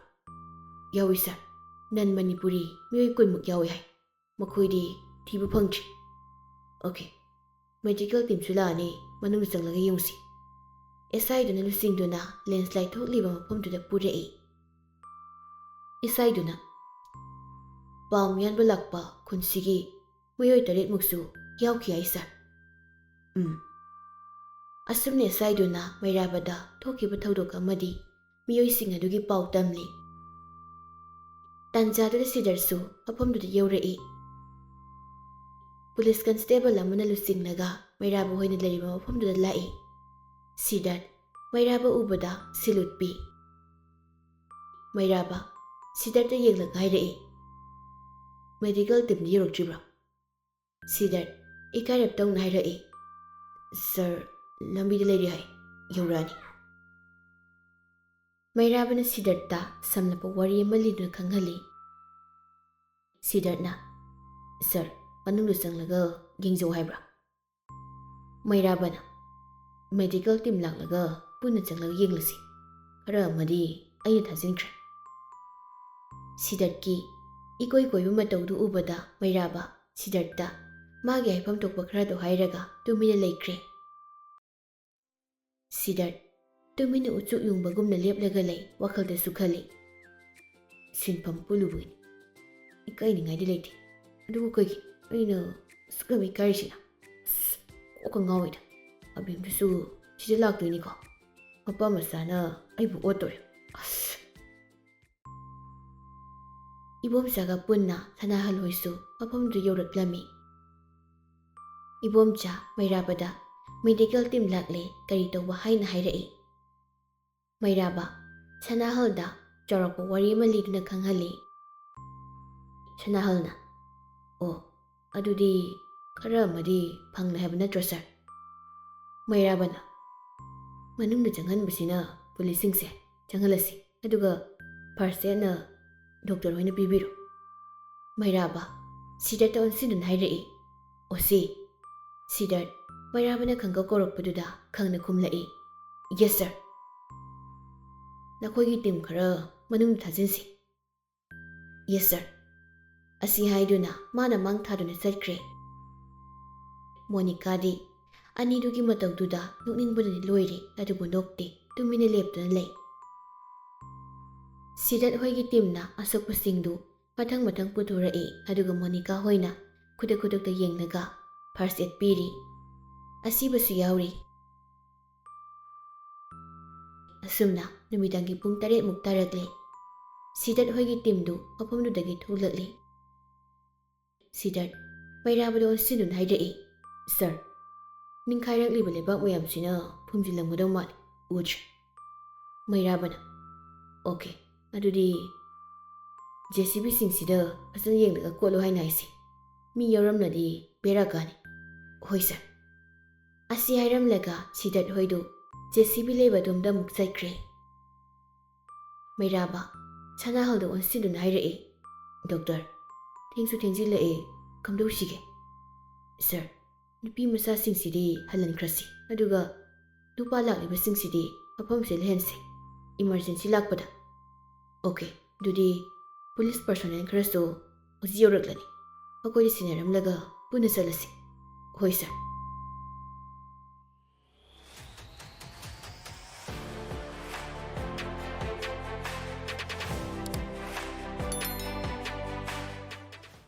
"ꯌꯥꯎꯏ ꯁꯥꯔ, ꯅꯟ ꯃꯅꯤꯄꯨꯔꯤ ꯃꯤꯑꯣꯏ ꯀꯨꯟꯃꯨꯛ ꯌꯥꯎꯏ ꯍꯥꯏ꯫ ꯃꯈꯣꯏꯗꯤ ꯊꯤꯕ ꯐꯪꯗ꯭ꯔꯤ꯫" "ꯑꯣꯀꯦ, ꯃꯦꯗꯤꯀꯦꯜ ꯇꯤꯝꯁꯨ ꯂꯥꯛꯑꯅꯤ, ꯃꯅꯨꯡꯗ ꯆꯪꯂꯒ ꯌꯦꯡꯉꯨꯁꯤ꯫" ꯑꯦꯁ ꯑꯥꯏꯗꯨꯅ ꯂꯨꯆꯤꯡꯗꯨꯅ ꯂꯦꯟꯁꯂꯥꯏꯠ ꯊꯣꯛꯂꯤꯕ ꯃꯐꯝꯗꯨꯗ ꯄꯨꯔꯛꯏ꯫ ꯑꯦꯁ ꯑꯥꯏꯗꯨꯅ, "ꯄꯥꯎ ꯌꯥꯟꯕ ꯂꯥꯛꯄ ꯈꯨꯟꯁꯤꯒꯤ ꯃꯤꯑꯣꯏ ꯇꯔꯦꯠꯃꯨꯛꯁꯨ ꯌꯥꯎꯈꯤ ꯍꯥꯏ ꯁꯥꯔ꯫" "ꯎꯝ꯫" ꯑꯁꯨꯝꯅ ꯑꯦꯁ ꯑꯥꯏꯗꯨꯅ ꯃꯩꯔꯥꯕꯗ ꯊꯣꯛꯈꯤꯕ ꯊꯧꯗꯣꯛ ꯑꯃꯗꯤ ꯃꯤꯑꯣꯏꯁꯤꯡ ꯑꯗꯨꯒꯤ ꯄꯥꯎ ꯇꯝꯂꯤ꯫ ꯇꯥꯟꯖꯥꯗꯨꯗ ꯁꯤꯗꯔꯁꯨ ꯃꯐꯝꯗꯨꯗ ꯌꯧꯔꯛꯏ꯫ ꯄꯨꯂꯤꯁ ꯀꯟꯁꯇꯦꯕꯜ ꯑꯃꯅ ꯂꯨꯆꯤꯡꯂꯒ ꯃꯩꯔꯥꯕ ꯍꯣꯏꯅ ꯂꯩꯔꯤꯕ ꯃꯐꯝꯗꯨꯗ ꯂꯥꯛꯏ꯫ ꯁꯤꯗꯔ ꯃꯩꯔꯥꯕ ꯎꯕꯗ ꯁꯤꯂꯨꯠ ꯄꯤ꯫ ꯃꯩꯔꯥꯕ ꯁꯤꯗꯔꯗ ꯌꯦꯡꯂꯒ ꯍꯥꯏꯔꯛꯏ, "ꯃꯦꯗꯤꯀꯦꯜ ꯇꯤꯝꯗꯤ ꯌꯧꯔꯛꯇ꯭ꯔꯤꯕ꯭ꯔꯥ?" ꯁꯤꯗꯔ ꯏꯀꯥꯏꯔꯞ ꯇꯧꯅ ꯍꯥꯏꯔꯛꯏ, "ꯁꯥꯔ, ꯂꯝꯕꯤꯗ ꯂꯩꯔꯤ ꯍꯥꯏ, ꯌꯧꯔꯛꯑꯅꯤ꯫" ꯃꯩꯔꯥꯕꯅ ꯁꯤꯗꯔꯇ ꯁꯝꯂꯞꯄ ꯋꯥꯔꯤ ꯑꯃ ꯂꯤꯗꯨꯅ ꯈꯪꯍꯜꯂꯤ꯫ ꯁꯤꯗꯔꯅ, "ꯁꯥꯔ, ꯃꯅꯨꯡꯗ ꯆꯪꯂꯒ ꯌꯦꯡꯖꯧ ꯍꯥꯏꯕ꯭ꯔꯥ?" ꯃꯩꯔꯥꯕꯅ, "ꯃꯦꯗꯤꯀꯦꯜ ꯇꯤꯝ ꯂꯥꯛꯂꯒ ꯄꯨꯟꯅ ꯆꯪꯂꯒ ꯌꯦꯡꯂꯁꯤ꯫ ꯈꯔ ꯑꯃꯗꯤ ꯑꯩꯅ ꯊꯥꯖꯤꯟꯈ꯭ꯔꯦ꯫" ꯁꯤꯗꯔꯠꯀꯤ ꯏꯀꯣꯏ ꯀꯣꯏꯕ ꯃꯇꯧꯗꯨ ꯎꯕꯗ ꯃꯩꯔꯥꯕ ꯁꯤꯗꯔꯠꯇ ꯃꯥꯒꯤ ꯍꯥꯏꯐꯝ ꯊꯣꯛꯄ ꯈꯔꯗꯨ ꯍꯥꯏꯔꯒ ꯇꯨꯃꯤꯟꯅ ꯂꯩꯈ꯭ꯔꯦ꯫ ꯁꯤꯗꯔꯠ ꯇꯨꯃꯤꯟꯅ ꯎꯆꯨꯛ ꯌꯨꯡꯕꯒꯨꯝꯅ ꯂꯦꯞꯂꯒ ꯂꯩ, ꯋꯥꯈꯜꯗꯁꯨ ꯈꯜꯂꯤ, "ꯁꯤꯟꯐꯝ ꯄꯨꯜꯂꯨꯕꯒꯤꯅꯤ, ꯏꯀꯥꯏꯅꯤꯡꯉꯥꯏꯗꯤ ꯂꯩꯇꯦ꯫ ꯑꯗꯨꯕꯨ ꯀꯩꯒꯤ ꯑꯩꯅ ꯑꯁꯨꯛ ꯌꯥꯝ ꯏꯀꯥꯏꯔꯤꯁꯤꯅ? ꯑꯁ, ꯀꯣꯛꯀ ꯉꯥꯎꯏꯗ꯫ ꯑꯕꯦꯝꯗꯨꯁꯨ ꯁꯤꯗ ꯂꯥꯛꯇꯣꯏꯅꯤꯀꯣ? ꯃꯄꯥ ꯃꯆꯥꯅ ꯑꯩꯕꯨ ꯑꯣꯠꯇꯣꯔꯦ꯫ ꯑꯁ!" ꯏꯕꯣꯝꯆꯥꯒ ꯄꯨꯟꯅ ꯁꯅꯥꯍꯜ ꯍꯣꯏꯁꯨ ꯃꯐꯝꯗꯨ ꯌꯧꯔꯛꯂꯝꯃꯤ꯫ ꯏꯕꯣꯝꯆꯥ ꯃꯩꯔꯥꯕꯗ "ꯃꯦꯗꯤꯀꯦꯜ ꯇꯤꯝ ꯂꯥꯛꯂꯦ, ꯀꯔꯤ ꯇꯧꯕ?" ꯍꯥꯏꯅ ꯍꯥꯏꯔꯛꯏ꯫ ꯃꯩꯔꯥꯕ ꯁꯅꯥꯍꯜꯗ ꯆꯥꯎꯔꯥꯛꯄ ꯋꯥꯔꯤ ꯑꯃ ꯂꯤꯗꯨꯅ ꯈꯪꯍꯜꯂꯤ꯫ ꯁꯅꯥꯍꯜꯅ, "ꯑꯣ, ꯑꯗꯨꯗꯤ ꯈꯔ ꯑꯃꯗꯤ ꯐꯪꯂꯦ ꯍꯥꯏꯕ ꯅꯠꯇ꯭ꯔꯣ, ꯁꯥꯔ?" ꯃꯩꯔꯥꯕꯅ, "ꯃꯅꯨꯡꯗ ꯆꯪꯍꯟꯕꯁꯤꯅ ꯄꯨꯂꯤꯁꯁꯤꯡꯁꯦ ꯆꯪꯍꯜꯂꯁꯤ, ꯑꯗꯨꯒ ꯐꯥꯔꯁ ꯑꯦꯗꯅ ꯗꯣꯛꯇꯔ ꯍꯣꯏꯅ ꯄꯤꯕꯤꯔꯣ꯫" ꯃꯩꯔꯥꯕ ꯁꯤꯗꯔꯠꯇ ꯑꯣꯟꯁꯤꯟꯗꯨꯅ ꯍꯥꯏꯔꯛꯏ, "ꯑꯣꯁꯤ꯫" ꯁꯤꯗꯔꯠ ꯃꯩꯔꯥꯕꯅ ꯈꯪꯀꯧ ꯀꯧꯔꯛꯄꯗꯨꯗ ꯈꯪꯅ ꯈꯨꯝꯂꯛꯏ, "ꯌꯦꯁ, ꯁꯥꯔ꯫ ꯅꯈꯣꯏꯒꯤ ꯇꯤꯝ ꯈꯔ ꯃꯅꯨꯡꯗ ꯊꯥꯖꯤꯟꯁꯤ꯫" "ꯌꯦꯁ, ꯁꯥꯔ꯫" ꯑꯁꯤ ꯍꯥꯏꯗꯨꯅ ꯃꯥꯅ ꯃꯥꯡ ꯊꯥꯗꯨꯅ ꯆꯠꯈ꯭ꯔꯦ꯫ ꯃꯣꯅꯤꯀꯥꯗꯤ ꯑꯅꯤꯗꯨꯒꯤ ꯃꯇꯧꯗꯨꯗ ꯅꯣꯛꯅꯤꯡꯕꯅꯗꯤ ꯂꯣꯏꯔꯦ, ꯑꯗꯨꯕꯨ ꯅꯣꯛꯇꯦ, ꯇꯨꯃꯤꯟꯅ ꯂꯦꯞꯇꯨꯅ ꯂꯩ꯫ ꯁꯤꯗꯠ ꯍꯣꯏꯒꯤ ꯇꯤꯝꯅ ꯑꯁꯣꯛꯄꯁꯤꯡꯗꯨ ꯃꯊꯪ ꯃꯊꯪ ꯄꯨꯊꯣꯔꯛꯏ, ꯑꯗꯨꯒ ꯃꯣꯅꯤꯀꯥ ꯍꯣꯏꯅ ꯈꯨꯗꯛ ꯈꯨꯗꯛꯇ ꯌꯦꯡꯂꯒ ꯐꯥꯔꯁ ꯑꯦꯗ ꯄꯤꯔꯤ꯫ ꯑꯁꯤꯕꯁꯨ ꯌꯥꯎꯔꯤ꯫ ꯑꯁꯨꯝꯅ ꯅꯨꯃꯤꯗꯥꯡꯒꯤ ꯄꯨꯡ ꯇꯔꯦꯠꯃꯨꯛ ꯇꯥꯔꯛꯂꯦ꯫ ꯁꯤꯗꯠ ꯍꯣꯏꯒꯤ ꯇꯤꯝꯗꯨ ꯃꯐꯝꯗꯨꯗꯒꯤ ꯊꯣꯛꯂꯛꯂꯤ꯫ ꯁꯤꯗꯠ ꯃꯩꯔꯥꯕꯗ ꯑꯣꯟꯁꯤꯟꯗꯨꯅ ꯍꯥꯏꯔꯛꯏ, "ꯁꯥꯔ, ꯅꯤꯡꯈꯥꯏꯔꯛꯂꯤꯕ ꯂꯩꯕꯥꯛ ꯃꯌꯥꯝꯁꯤꯅ ꯐꯨꯝꯖꯤꯜꯂꯝꯒꯗꯧ ꯃꯥꯜꯂꯤ, ꯎꯗ꯭ꯔꯦ꯫" ꯃꯩꯔꯥꯕꯅ, "ꯑꯣꯀꯦ, ꯑꯗꯨꯗꯤ ꯖꯦ ꯁꯤ ꯕꯤꯁꯤꯡꯁꯤꯗ ꯐꯖꯅ ꯌꯦꯡꯂꯒ ꯀꯣꯠꯂꯨ ꯍꯥꯏꯅ ꯍꯥꯏꯁꯤ꯫ ꯃꯤ ꯌꯥꯎꯔꯝꯂꯗꯤ ꯕꯦꯔꯥ ꯀꯥꯅꯤ꯫" "ꯍꯣꯏ, ꯁꯥꯔ꯫" ꯑꯁꯤ ꯍꯥꯏꯔꯝꯂꯒ ꯁꯤꯗꯠ ꯍꯣꯏꯗꯨ ꯖꯦ ꯁꯤ ꯕꯤ ꯂꯩꯕ ꯑꯗꯣꯝꯗ ꯑꯃꯨꯛ ꯆꯠꯈ꯭ꯔꯦ꯫ ꯃꯩꯔꯥꯕ ꯁꯅꯥꯍꯜꯗ ꯑꯣꯟꯁꯤꯟꯗꯨꯅ ꯍꯥꯏꯔꯛꯏ, "ꯗꯣꯛꯇꯔ, ꯊꯦꯡꯁꯨ ꯊꯦꯡꯖꯤꯜꯂꯛꯑꯦ, ꯀꯝꯗꯧꯁꯤꯒꯦ?" "ꯁꯥꯔ, ꯅꯨꯄꯤ ꯃꯆꯥꯁꯤꯡꯁꯤꯗꯤ ꯍꯜꯍꯟꯈ꯭ꯔꯁꯤ, ꯑꯗꯨꯒ ꯅꯨꯄꯥ ꯂꯥꯛꯂꯤꯕꯁꯤꯡꯁꯤꯗꯤ ꯃꯐꯝꯁꯤꯗ ꯂꯩꯍꯟꯁꯤ, ꯏꯃꯥꯔꯖꯦꯟꯁꯤ ꯂꯥꯛꯄꯗ꯫" "ꯑꯣꯀꯦ, ꯑꯗꯨꯗꯤ ꯄꯨꯂꯤꯁ ꯄꯔꯁꯣꯅꯦꯜ ꯈꯔꯁꯨ ꯍꯧꯖꯤꯛ ꯌꯧꯔꯛꯂꯅꯤ, ꯃꯈꯣꯏꯗ ꯁꯤꯟꯅꯔꯝꯂꯒ ꯄꯨꯟꯅ ꯆꯠꯂꯁꯤ꯫" "ꯍꯣꯏ, ꯁꯥꯔ꯫"